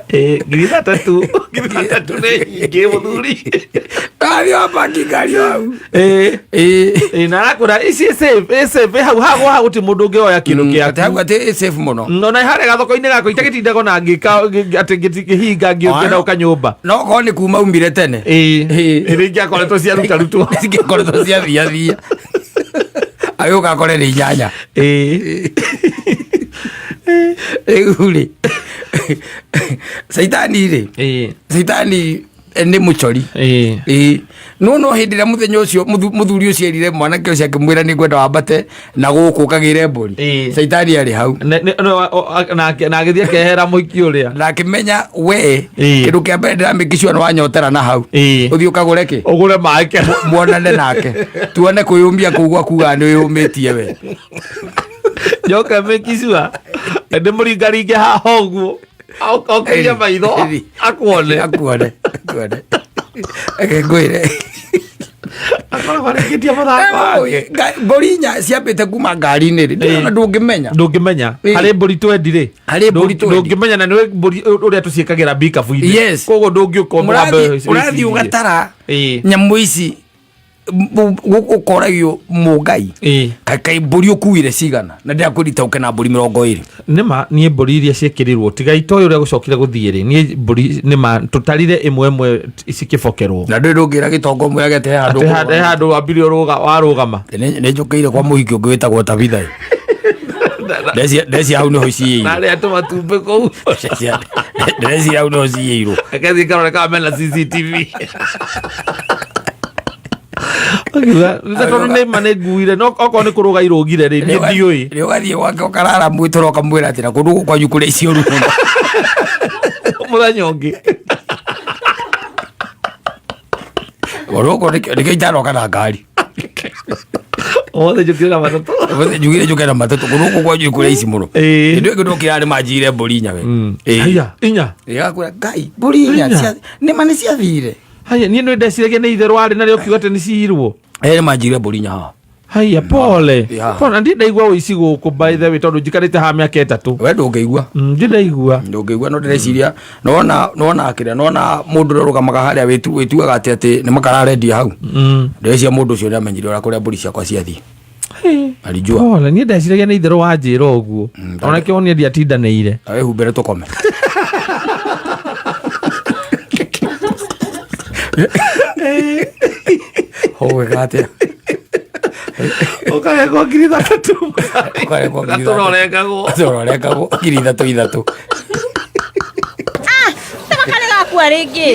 Speaker 2: 3,000. 3,000 nĩ nyingĩ mũthuri.
Speaker 1: Ndathiĩ wapaki ngari hau.
Speaker 2: Ĩĩ.
Speaker 1: Ĩĩ.
Speaker 2: Ĩĩ, na arakũra ici ĩ safe, ĩ safe, ĩ hau haha haha gũtirĩ mũndũ ũngĩoya kĩndũ
Speaker 1: Atĩ hau
Speaker 2: gĩaku.
Speaker 1: atĩ ĩ safe mũno.
Speaker 2: No na harĩa gathoko-inĩ gakwa itagĩtindaga ona ngĩka atĩ ngĩhinga ngĩũkĩra ũka nyũmba.
Speaker 1: No korwo nĩ kuma umire tene.
Speaker 2: Ĩĩ.
Speaker 1: Ĩĩ.
Speaker 2: Ĩrĩa ingĩakoretwo ciarutarutwo.
Speaker 1: Cingĩkoretwo ciathiathia. Agĩũka akore nĩ 8.
Speaker 2: Ĩĩ.
Speaker 1: Rĩu rĩ. Caitani rĩ.
Speaker 2: Ĩĩ.
Speaker 1: Caitani nĩ mũcori.
Speaker 2: Ĩĩ.
Speaker 1: Ĩĩ. No no hĩndĩ ĩrĩa mũthenya ũcio mũthuri ũcio erire mwanake ũcio akĩmwĩra nĩ ngwenda wambate na gũkũ ũkagĩre mbũri.
Speaker 2: Ĩĩ.
Speaker 1: Caitani arĩ hau.
Speaker 2: Na agĩthiĩ akehera mũhiki ũrĩa.
Speaker 1: Na akĩmenya we
Speaker 2: Ĩĩ.
Speaker 1: kĩndũ kĩa mbere ndĩramĩkicua nĩ wanyotera na hau.
Speaker 2: Ĩĩ.
Speaker 1: Ũthiĩ ũkagũre kĩ?
Speaker 2: Ũgũre maĩ kero.
Speaker 1: Muonane nake. Tuone kwĩyũmia kũu gwakuga nĩ wĩyũmĩtie we.
Speaker 2: Njoke mĩkicua ndĩmũringaringe haha ũguo. Okĩrie maitho
Speaker 1: Ĩni.
Speaker 2: akuone.
Speaker 1: Akuone. Akuone. Reke ngwĩre.
Speaker 2: Akoragwo arĩkĩtie mũthako wake.
Speaker 1: Mbũri inya ciambĩte kuma ngari-inĩ rĩ. Ndĩrona ndũngĩmenya.
Speaker 2: Ndũngĩmenya.
Speaker 1: Ĩĩ.
Speaker 2: Harĩ mbũri twendi rĩ.
Speaker 1: Harĩ mbũri twendi.
Speaker 2: Ndũngĩmenya na nĩwe mbũri ũrĩa tũciĩkagĩra mbikabu-inĩ.
Speaker 1: Yes.
Speaker 2: Koguo ndũngĩũka ũmũgambe
Speaker 1: Ũrathiĩ ũgatara
Speaker 2: Ĩĩ.
Speaker 1: nyamũ ici ũkoragio mũngai.
Speaker 2: Ĩĩ.
Speaker 1: Kaĩ mbũri ũkuire cigana na ndĩrakwĩrita ũke na mbũri 20.
Speaker 2: Nĩma niĩ mbũri iria ciĩkĩrirwo tiga itoĩ ũrĩa gũcokire gũthiĩ rĩ niĩ mbũri nĩma tũtarire ĩmwe ĩmwe cikĩbokerwo.
Speaker 1: Na ndũrĩ ndũngĩra gĩtongo mwĩrage atĩ he handũ
Speaker 2: Atĩ he handũ wambire warũgama.
Speaker 1: Nĩ njũkĩire kwa mũhiki ũngĩ wĩtagwo Tabitha. Ndeci hau nĩho ciyĩirwo.
Speaker 2: Na arĩa tũmatumbĩ kũu.
Speaker 1: Ndeci hau nĩho ciyĩirwo.
Speaker 2: Reke thiĩ ngarore kana mena CCTV. Akiuga, tondũ nĩma nĩ nguire no okorwo nĩ kũrũga irũgire rĩ niĩ ndiũĩ.
Speaker 1: Rĩ ũgathiĩ gwake ũkarara mwĩtũra ũkamwĩra atĩ na kũndũ gũkũ kwanyu kũrĩa icio ũru mũno.
Speaker 2: Mũthenya ũngĩ.
Speaker 1: Kũndũ gũkũ nĩkĩo itanoka na ngari.
Speaker 2: Ũmũthĩ njũkire na matatũ.
Speaker 1: Ũmũthĩ njugire njũke na matatũ kũndũ gũkũ kwanyu kũrĩa ici mũno.
Speaker 2: Ĩĩ.
Speaker 1: Hĩndĩ ĩyo ĩngĩ ndokĩra nĩ manjire mbũri inya we. Ĩĩ.
Speaker 2: Haiya, inya.
Speaker 1: Ĩgakwĩra Ngai mbũri inya
Speaker 2: Inya.
Speaker 1: nĩma nĩ ciathire.
Speaker 2: Haiya, niĩ nĩ ndeciragia nĩ itherũ warĩ narĩo ũkiuga atĩ nĩ ciirwo.
Speaker 1: Ĩĩ nĩ manjire mbũri inya haha.
Speaker 2: Haiya, pole.
Speaker 1: Yeah.
Speaker 2: Pole, na ndirĩ ndaigua ũici gũkũ by the way tondũ njikarĩte haha mĩaka 3.
Speaker 1: We ndũngĩigua.
Speaker 2: Ndirĩ ndaigua.
Speaker 1: Ndũngĩigua no ndĩreciria nĩwona nĩwona kĩrĩa nĩwona mũndũ ũrĩa ũrũgamaga harĩa wĩtuaga atĩ atĩ nĩ makara arendia hau. Ndĩreciria mũndũ ũcio nĩamenyire ũrĩa kũrĩa mbũri ciakwa ciathiĩ. Alijua.
Speaker 2: Pole, niĩ ndeciragia nĩ itherũ wanjĩra ũguo. Ona kĩo niĩ ndiatindanĩire.
Speaker 1: Na wĩhumbĩre tũkome. Ũgwĩka atĩa?
Speaker 2: Ũkarengwo 3,000.
Speaker 1: Ũkarengwo 3,000.
Speaker 2: Tũrorengagwo.
Speaker 1: Tũrorengagwo 3,000 ithatũ.
Speaker 5: Tama nĩ gakua rĩngĩ.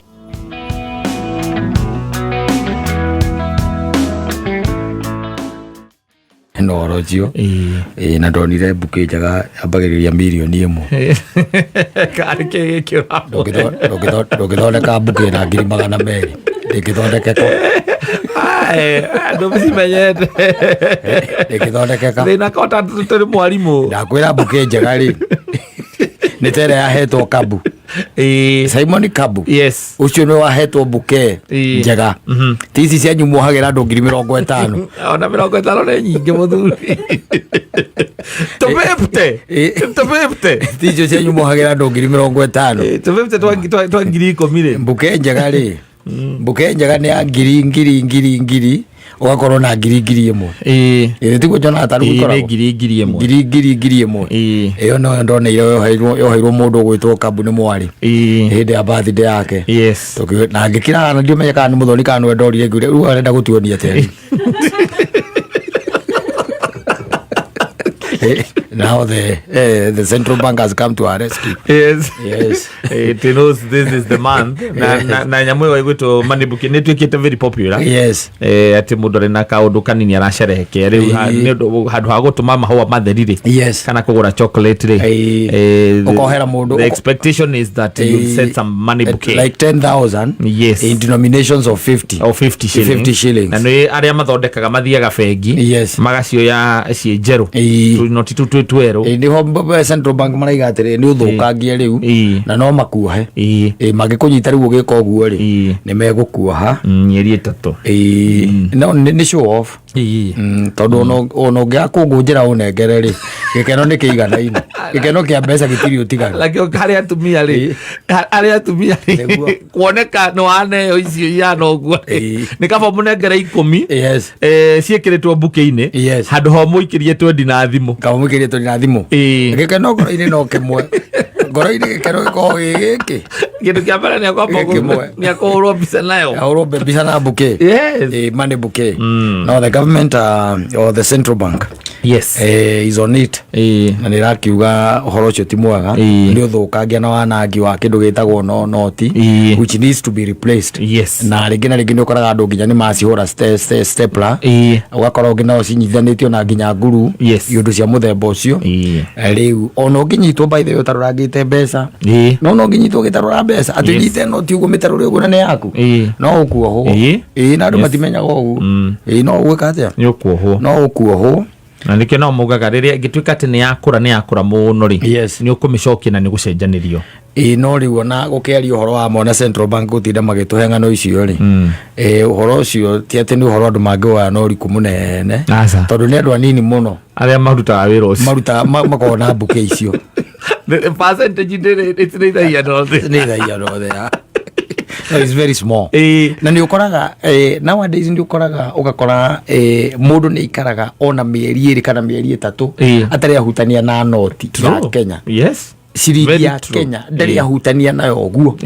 Speaker 1: Na ũhoro ũcio. Ĩĩ, na ndonire bouquet njega yambagĩrĩria 1 mirioni.
Speaker 2: Karĩ kĩ gĩkĩ ũramũhe?
Speaker 1: Ndũngĩthondeka bouquet na 200,000, ndĩngĩthondekeka.
Speaker 2: Ae, andũ cimenyete.
Speaker 1: Ndĩngĩthondekeka.
Speaker 2: Thĩna kota tũrĩ mwarimũ.
Speaker 1: Ndakwĩra bouquet njega rĩ, nĩ ta ĩrĩa yahetwo Kabu. Simon Kabu. Ũcio nĩ wahetwo bouquet njega, ti ici cianyu muohagĩra andũ 50,000.
Speaker 2: Ona 50 nĩ nyingĩ, mũthuri. Tũbĩbte. Tũbĩbte.
Speaker 1: Ti icio cianyu muohagĩra andũ 50,000.
Speaker 2: Tũbĩbte twa 10,000 rĩ.
Speaker 1: Bouquet njega rĩ, bouquet njega nĩ ya ngiri ngiri ngiri ngiri, ũgakorwo na ngiri 1,000. Ĩĩ, tiguo njonaga tarĩu
Speaker 2: Nĩ
Speaker 1: ĩkoragwo
Speaker 2: ngiri 1,000.
Speaker 1: Ngiri ngiri 1,000. Ĩyo noyo ndoneire yoheirwo mũndũ ũgwĩtwo Kabu nĩ mwarĩ hĩndĩ ya birthday yake. Na ngĩkira na ndiũmenye kana nĩ mũthoni kana nĩwe ndorire, ngĩũria rĩu arenda gũtuonia atĩa rĩu? Now the central bank has come to our rescue. Yes.
Speaker 2: It knows this is the month na nyamũ ĩyo ĩgwĩtwo money bouquet nĩ ĩtuĩkĩte very popular. Atĩ mũndũ arĩ na kaũndũ kanini aracerehekea rĩu nĩ ũndũ handũ ha gũtũma mahũa matheri rĩ, kana kũgũra chocolate rĩ,
Speaker 1: Ũkohera mũndũ
Speaker 2: the expectation is that you send some money bouquet.
Speaker 1: Like 10,000 in denominations of 50.
Speaker 2: O 50 shillings.
Speaker 1: 50 shillings.
Speaker 2: Na nĩ arĩa mathondekaga mathiaga bengi, magacioya ciĩ njerũ, tũnoti tũu twĩ twerũ.
Speaker 1: Nĩho central bank maraiga atĩrĩ nĩ ũthũkangie rĩu na no makuohe. Mangĩkũnyita rĩu ũgĩka ũguo rĩ, nĩ megũkuoha.
Speaker 2: Mĩeri 3.
Speaker 1: No nĩ show off. Tondũ ona ũngĩaga kũngũnjĩra ũnengere rĩ, gĩkeno nĩ kĩiganaine, gĩkeno kĩa mbeca gĩtirĩ ũtiganu.
Speaker 2: Lakini harĩ atumia rĩ, harĩ atumia rĩ, kuoneka nĩ waneo icio ihana ũguo rĩ, nĩ kaba mũnengere 10 ciĩkĩrĩtwo bouquet-inĩ, handũ ha mũikĩrie 20 na thimũ.
Speaker 1: Kaba mũikĩrie 20 na thimũ. Gĩkeno ngoro-inĩ no kĩmwe, ngoro-inĩ gĩkeno gĩkoragwo gĩ gĩkĩ.
Speaker 2: Kĩndũ kĩa mbere nĩ akwamba
Speaker 1: Gĩkĩ kĩmwe.
Speaker 2: nĩ akũhũrwo mbica nayo.
Speaker 1: Ahũrwo mbica na bouquet. Money bouquet. No the government or the central bank is on it na nä rakiuga å horo å cio ti mwega, nä å thå kangia na wanangi wa kä ndå gä tagwo no noti, which needs to be replaced. Na rĩngĩ na rĩngĩ nĩ ũkoraga andũ nginya nĩ macihũra stapler, ũgakora ũngĩ nao cinyitithanĩtio na nginya nguru, iũndũ cia mũthemba ũcio. Rĩu ona ũngĩnyitwo, by the way, ũtarũrangĩte mbeca, no ũngĩnyitwo ũgĩtarũra mbeca atĩ ũnyite noti ũguo mĩtarũre ũguo na nĩ yaku, no ũkuohwo. Ĩĩ, na andũ matimenyaga ũguo. Ĩĩ, no ũgwĩka atĩa?
Speaker 2: Nĩ ũkuohwo.
Speaker 1: No ũkuohwo.
Speaker 2: Na nĩkĩo no maugaga rĩrĩa ĩngĩtuĩka atĩ nĩ yakũra, nĩ yakũra mũno rĩ, nĩ ũkũmĩcokia na nĩ gũcenjanĩrio.
Speaker 1: Ĩĩ, no rĩu ona gũkĩaria ũhoro wa mona central bank gũtinda magĩtũhe ng'ano icio rĩ, ũhoro ũcio ti atĩ nĩ ũhoro andũ mangĩwoya na ũriku mũnene.
Speaker 2: Aca.
Speaker 1: Tondũ nĩ andũ anini mũno
Speaker 2: arĩa marutaga wĩra ũcio.
Speaker 1: Marutaga makoragwo na bouquet icio.
Speaker 2: The percentage ndĩrĩ ĩtirĩithagia nothe.
Speaker 1: Nĩ thaia nothe ya no, it's very small. Na nĩ ũkoraga nowadays nĩ ũkoraga ũgakora mũndũ nĩ aikaraga ona mĩeri 2 kana mĩeri 3 atarĩ ahutania na noti ya Kenya. Ciringi
Speaker 2: Very
Speaker 1: ya
Speaker 2: true.
Speaker 1: Kenya ndarĩ ahutania nayo ũguo,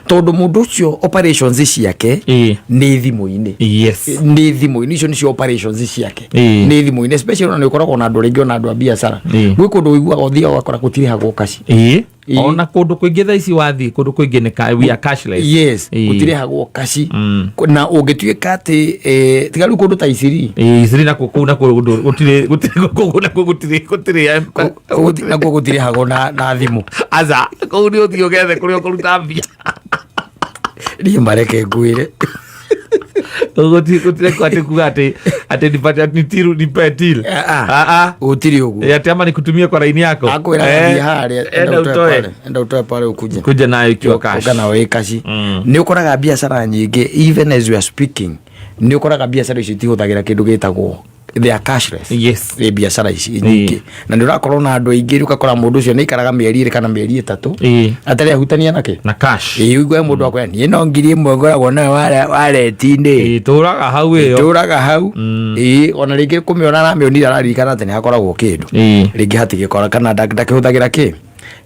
Speaker 1: tondũ mũndũ ũcio operations ciake nĩ thimũ-inĩ. Nĩ thimũ-inĩ, icio nĩcio operations ciake. Nĩ thimũ-inĩ, especially ona nĩ ũkoragwo na andũ rĩngĩ, ona andũ a biacara, gwĩ kũndũ ũiguaga ũthiaga ũgakora gũtirĩhagwo kaci.
Speaker 2: Ona kũndũ kũingĩ thaa ici wathiĩ kũndũ kũingĩ nĩ we are cashless.
Speaker 1: Gũtirĩhagwo kaci. Na ũngĩtuĩka atĩ tiga rĩu kũndũ ta Iciri.
Speaker 2: Iciri nakuo kũu nakuo gũtirĩ gũtirĩ kũu nakuo gũtirĩ gũtirĩ
Speaker 1: Nakuo gũtirĩhagwo na thimũ.
Speaker 2: Aca, kũu nĩ ũthiĩ ũgethe kũrĩa ũkũruta mbia.
Speaker 1: Niĩ mareke ngwĩre.
Speaker 2: Gũtirĩ atĩ kuga atĩ nipate nitiru nipe till.
Speaker 1: Ah,
Speaker 2: Ah, ah.
Speaker 1: Gũtirĩ ũguo.
Speaker 2: Ati ama nikutumie kwa laini yako.
Speaker 1: Akwĩra thiĩ harĩa,
Speaker 2: enda
Speaker 1: enda ũtoe
Speaker 2: utoe.
Speaker 1: pale, enda utoe pale ukuje.
Speaker 2: Kuja nayo ikiwa cash.
Speaker 1: Ũka nayo ĩ kaci. Nĩ ũkoraga biacara nyingĩ, even as we are speaking, nĩ ũkoraga biacara icio itihũthagĩra kĩndũ gĩtagwo, they are cashless. Ĩ biacara ici nyingĩ, na nĩ ũrakorwo na andũ aingĩ, rĩu ũgakora mũndũ ũcio nĩ aikaraga mĩeri 2 kana mĩeri 3 atarĩ ahutania nakĩ.
Speaker 2: Na cash.
Speaker 1: Ĩ, ũigue mũndũ akwĩra niĩ no 1,000 ngoragwo nayo wareti-inĩ.
Speaker 2: Tũraga hau ĩyo.
Speaker 1: Tũraga hau. Ĩ, ona rĩngĩ kũmĩona aramĩonire araririkana atĩ nĩ hakoragwo kĩndũ, rĩngĩ hatigĩkora kana ndakĩhũthagĩra kĩ.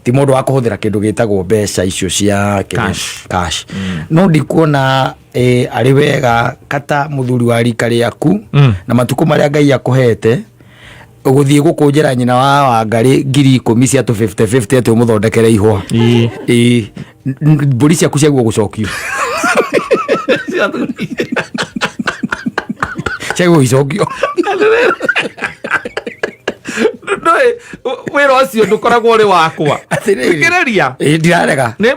Speaker 1: Ti mũndũ wa kũhũthĩra kĩndũ gĩtagwo mbeca icio cia
Speaker 2: Cash.
Speaker 1: Cash. No ndikuona arĩ wega kata mũthuri wa rika rĩaku na matukũ marĩa Ngai akũhete ũgũthiĩ gũkũnjĩra nyina wa Wangarĩ 10,000 cia tũ 50-50 atĩ ũmũthondekere ihũa. Ĩĩ. Mbũri ciaku ciagwo gũcokio, ciagwo icokio.
Speaker 2: Ndũĩ, wĩra ũcio ndũkoragwo ũrĩ wakwa.
Speaker 1: Atĩrĩrĩ.
Speaker 2: Thikĩrĩria.
Speaker 1: Ĩĩ, ndirarega.
Speaker 2: Nĩ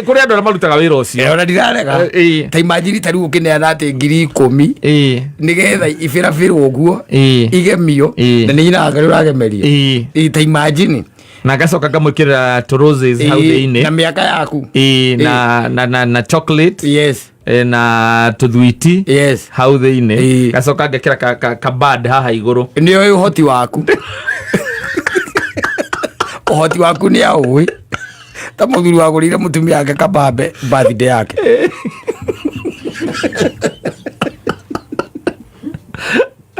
Speaker 2: kũrĩ andũ arĩa marutaga wĩra ũcio.
Speaker 1: Ona ndirarega.
Speaker 2: Ĩĩ.
Speaker 1: Ta imagine ta rĩu ũkĩneana atĩ 10,000 nĩgetha ibĩrabĩrwo ũguo, igemio, na nĩ nyina wa Ngarĩ ũragemeria. Ĩĩ, ta imagine.
Speaker 2: Na ngacoka ngamwĩkĩrĩra tũ roses hau
Speaker 1: Na
Speaker 2: thĩinĩ.
Speaker 1: mĩaka yaku.
Speaker 2: Ĩĩ, na chocolate, na tũthwiti hau thĩinĩ. Ngacoka ngekĩra ka band haha igũrũ.
Speaker 1: Nĩ oĩ ũhoti waku, ũhoti waku nĩ aũĩ, ta mũthuri wagũrĩire mũtumia wake kabambe birthday yake.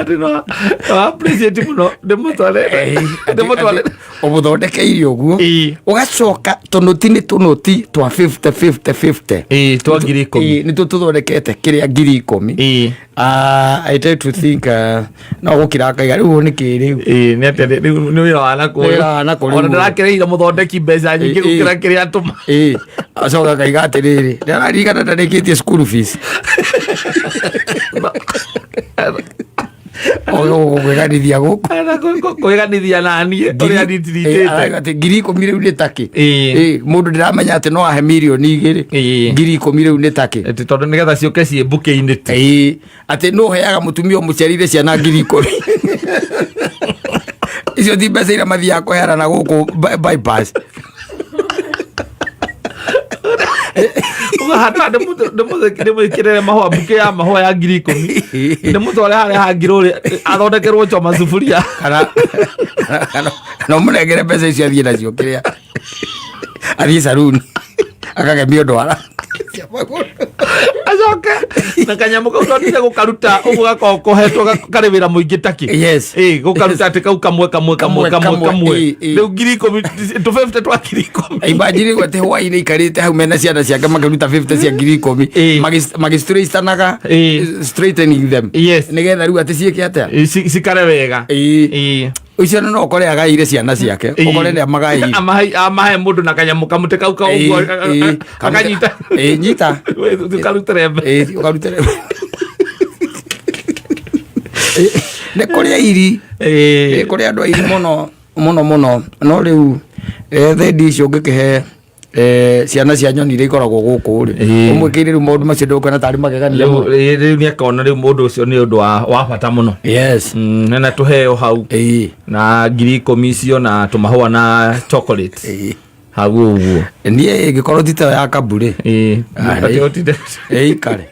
Speaker 2: Atĩ no appreciate mũno, ndĩmũtware, ndĩmũtware.
Speaker 1: Ũmũthondekeire ũguo, ũgacoka tũnũti nĩ tũnũti twa 50 50 50.
Speaker 2: Ĩĩ, twa 10,000.
Speaker 1: Ĩĩ, nĩtuo tũthondekete kĩrĩa 10,000. Ah, I try to think, no gũkira akaiga rĩu nĩ kĩ rĩu.
Speaker 2: Ĩĩ, nĩ atĩa rĩu nĩ wĩra wa nakũ?
Speaker 1: Wĩra wa nakũ rĩu.
Speaker 2: Ona ndĩrakĩrĩire mũthondeki mbeca nyingĩ gũkĩra kĩrĩa atũma.
Speaker 1: Ĩĩ, acoka akaiga atĩrĩrĩ, ndĩraririkana ndarĩkĩtie school fees gũkwĩganithia gũkũ.
Speaker 2: Kwĩganithia naniĩ ũrĩa nditiritĩte.
Speaker 1: Atĩ 10,000 rĩu nĩ takĩ?
Speaker 2: Ĩĩ.
Speaker 1: Ĩĩ, mũndũ ndĩramenya atĩ no ahe 2 mirioni. 10,000 rĩu nĩ takĩ?
Speaker 2: Atĩ tondũ nĩgetha ciũke ciĩ mbukĩ-inĩ tu.
Speaker 1: Ĩĩ, atĩ no heaga mũtumia ũmũciarire ciana 10,000? Icio ti mbeca iria mathiaga kũheana na gũkũ bypass.
Speaker 2: Ũgahanda ndĩmwĩkĩrĩre mahũa, mbukĩ ya mahũa ya 10,000, ndĩmũtware harĩa hangirũrĩ athondekerwo choma suburia.
Speaker 1: Kana ũmũnengere mbeca icio athiĩ nacio kĩrĩa, athiĩ saruni akagemio ndwara cia magũrũ.
Speaker 2: Acoke na kanyamũ kau tondire gũkaruta ũguo gakoragwo kohetwo karĩ wĩra mũingĩ takĩ. Ĩĩ, gũkaruta atĩ kau kamwe kamwe kamwe
Speaker 1: Kamwe,
Speaker 2: kamwe
Speaker 1: kamwe,
Speaker 2: kamwe.
Speaker 1: ĩĩ.
Speaker 2: Rĩu 10,000, tũ 50 twa 10,000.
Speaker 1: Imagine gwete hwainĩ ikarĩte hau mena ciana ciake makĩruta 50 cia 10,000, magĩstraightanaga, straightening them, nĩgetha rĩu atĩ ciĩke atĩa?
Speaker 2: Ĩĩ, cikare wega.
Speaker 1: Ĩĩ.
Speaker 2: Ĩĩ.
Speaker 1: Ũcio no ũkore agaĩire ciana ciake, ũkore nĩ amagaĩire.
Speaker 2: Amahe mũndũ na kanyamũ kamũtĩ kau kau ũguo akanyita.
Speaker 1: Ĩĩ, nyita.
Speaker 2: Ũkarutĩre mbe.
Speaker 1: Ĩĩ, ũkarutĩre. Ĩĩ, nĩ kũrĩ airi. Nĩ kũrĩ andũ airi mũno mũno mũno, no rĩu thendi icio ũngĩkĩhe ciana cia nyoni iria ikoragwo gũkũ rĩ, ũmwĩkĩire rĩu maũndũ macio ndũkuona tarĩ magegania
Speaker 2: rĩu
Speaker 1: mũno.
Speaker 2: Rĩu nĩ akona rĩu mũndũ ũcio nĩ ũndũ wa bata mũno. Na tũheo hau na 10,000 icio na tũmahũa na chocolate hau ũguo.
Speaker 1: Niĩ ĩngĩkorwo ti tayo ya kamburĩ. Ah,
Speaker 2: Atĩ ũtinde-
Speaker 1: ĩikare.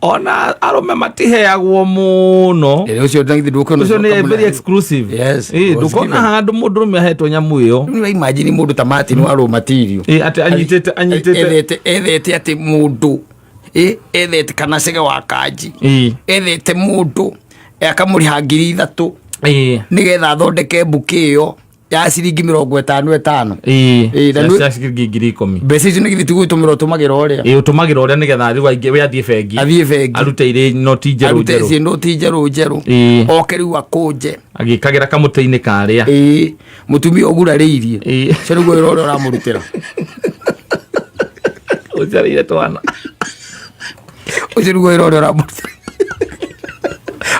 Speaker 2: Ona arũme matiheagwo mũno.
Speaker 1: Ĩĩ, ũcio ndagithĩ ndũkĩona.
Speaker 2: Ũcio nĩ very exclusive.
Speaker 1: Was
Speaker 2: ndũkona
Speaker 1: given.
Speaker 2: handũ mũndũrũme ahetwo nyamũ ĩyo.
Speaker 1: Rĩu imagine mũndũ ta Martin wa raw material.
Speaker 2: Ĩĩ, atĩ anyitĩte
Speaker 1: Ethete atĩ mũndũ ethete kana cege wa kanji, ethete mũndũ akamũrĩha 3,000 nĩgetha athondeke mbuki ĩyo ya ciringi 50 50. Ĩĩ, na
Speaker 2: Cia ciringi 10,000.
Speaker 1: Mbeca icio nĩ githĩ ti gwĩtũmĩra ũtũmagĩra ũrĩa?
Speaker 2: Ĩĩ, ũtũmagĩra ũrĩa nĩgetha rĩu aingĩ we athiĩ bengi.
Speaker 1: Athiĩ bengi.
Speaker 2: Arute irĩ noti njerũ.
Speaker 1: Arute
Speaker 2: njerũ.
Speaker 1: ciĩ noti njerũ njerũ. Oke rĩu akũnje.
Speaker 2: Agĩkagĩra kamũtĩ-inĩ karĩa.
Speaker 1: Ĩĩ, mũtumia ũgurarĩirie, ũcio nĩguo wĩra ũrĩa ũramũrutĩra.
Speaker 2: Ũciarĩire twana.
Speaker 1: Ũcio nĩguo wĩra ũrĩa ũramũrutĩra.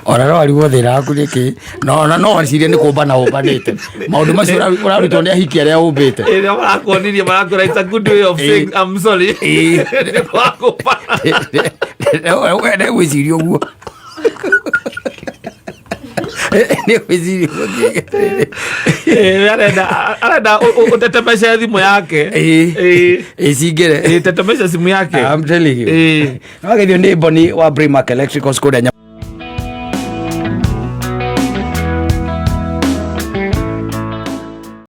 Speaker 1: Ona no arigwo thĩna waku nĩkĩ, no ona no ecirie nĩ kũmbana ũmbanĩte maũndũ macio ũrarutwo nĩ ahiki arĩa ũmbĩte.
Speaker 2: Ĩrĩa marakuonirie marakwĩra it's a good way of saying I'm sorry. Nĩ wakũmbana.
Speaker 1: Nĩ gwĩciria ũguo, nĩ gwĩciria ũguo.
Speaker 2: Ĩĩ, arenda ũtetemece thimũ yake.
Speaker 1: Ĩcingĩre.
Speaker 2: Ĩĩ, tetemesha simu yake.
Speaker 1: I'm telling you.
Speaker 2: Ĩĩ.
Speaker 1: Wageithio nĩ Boni wa Brimac Electricals kũrĩa.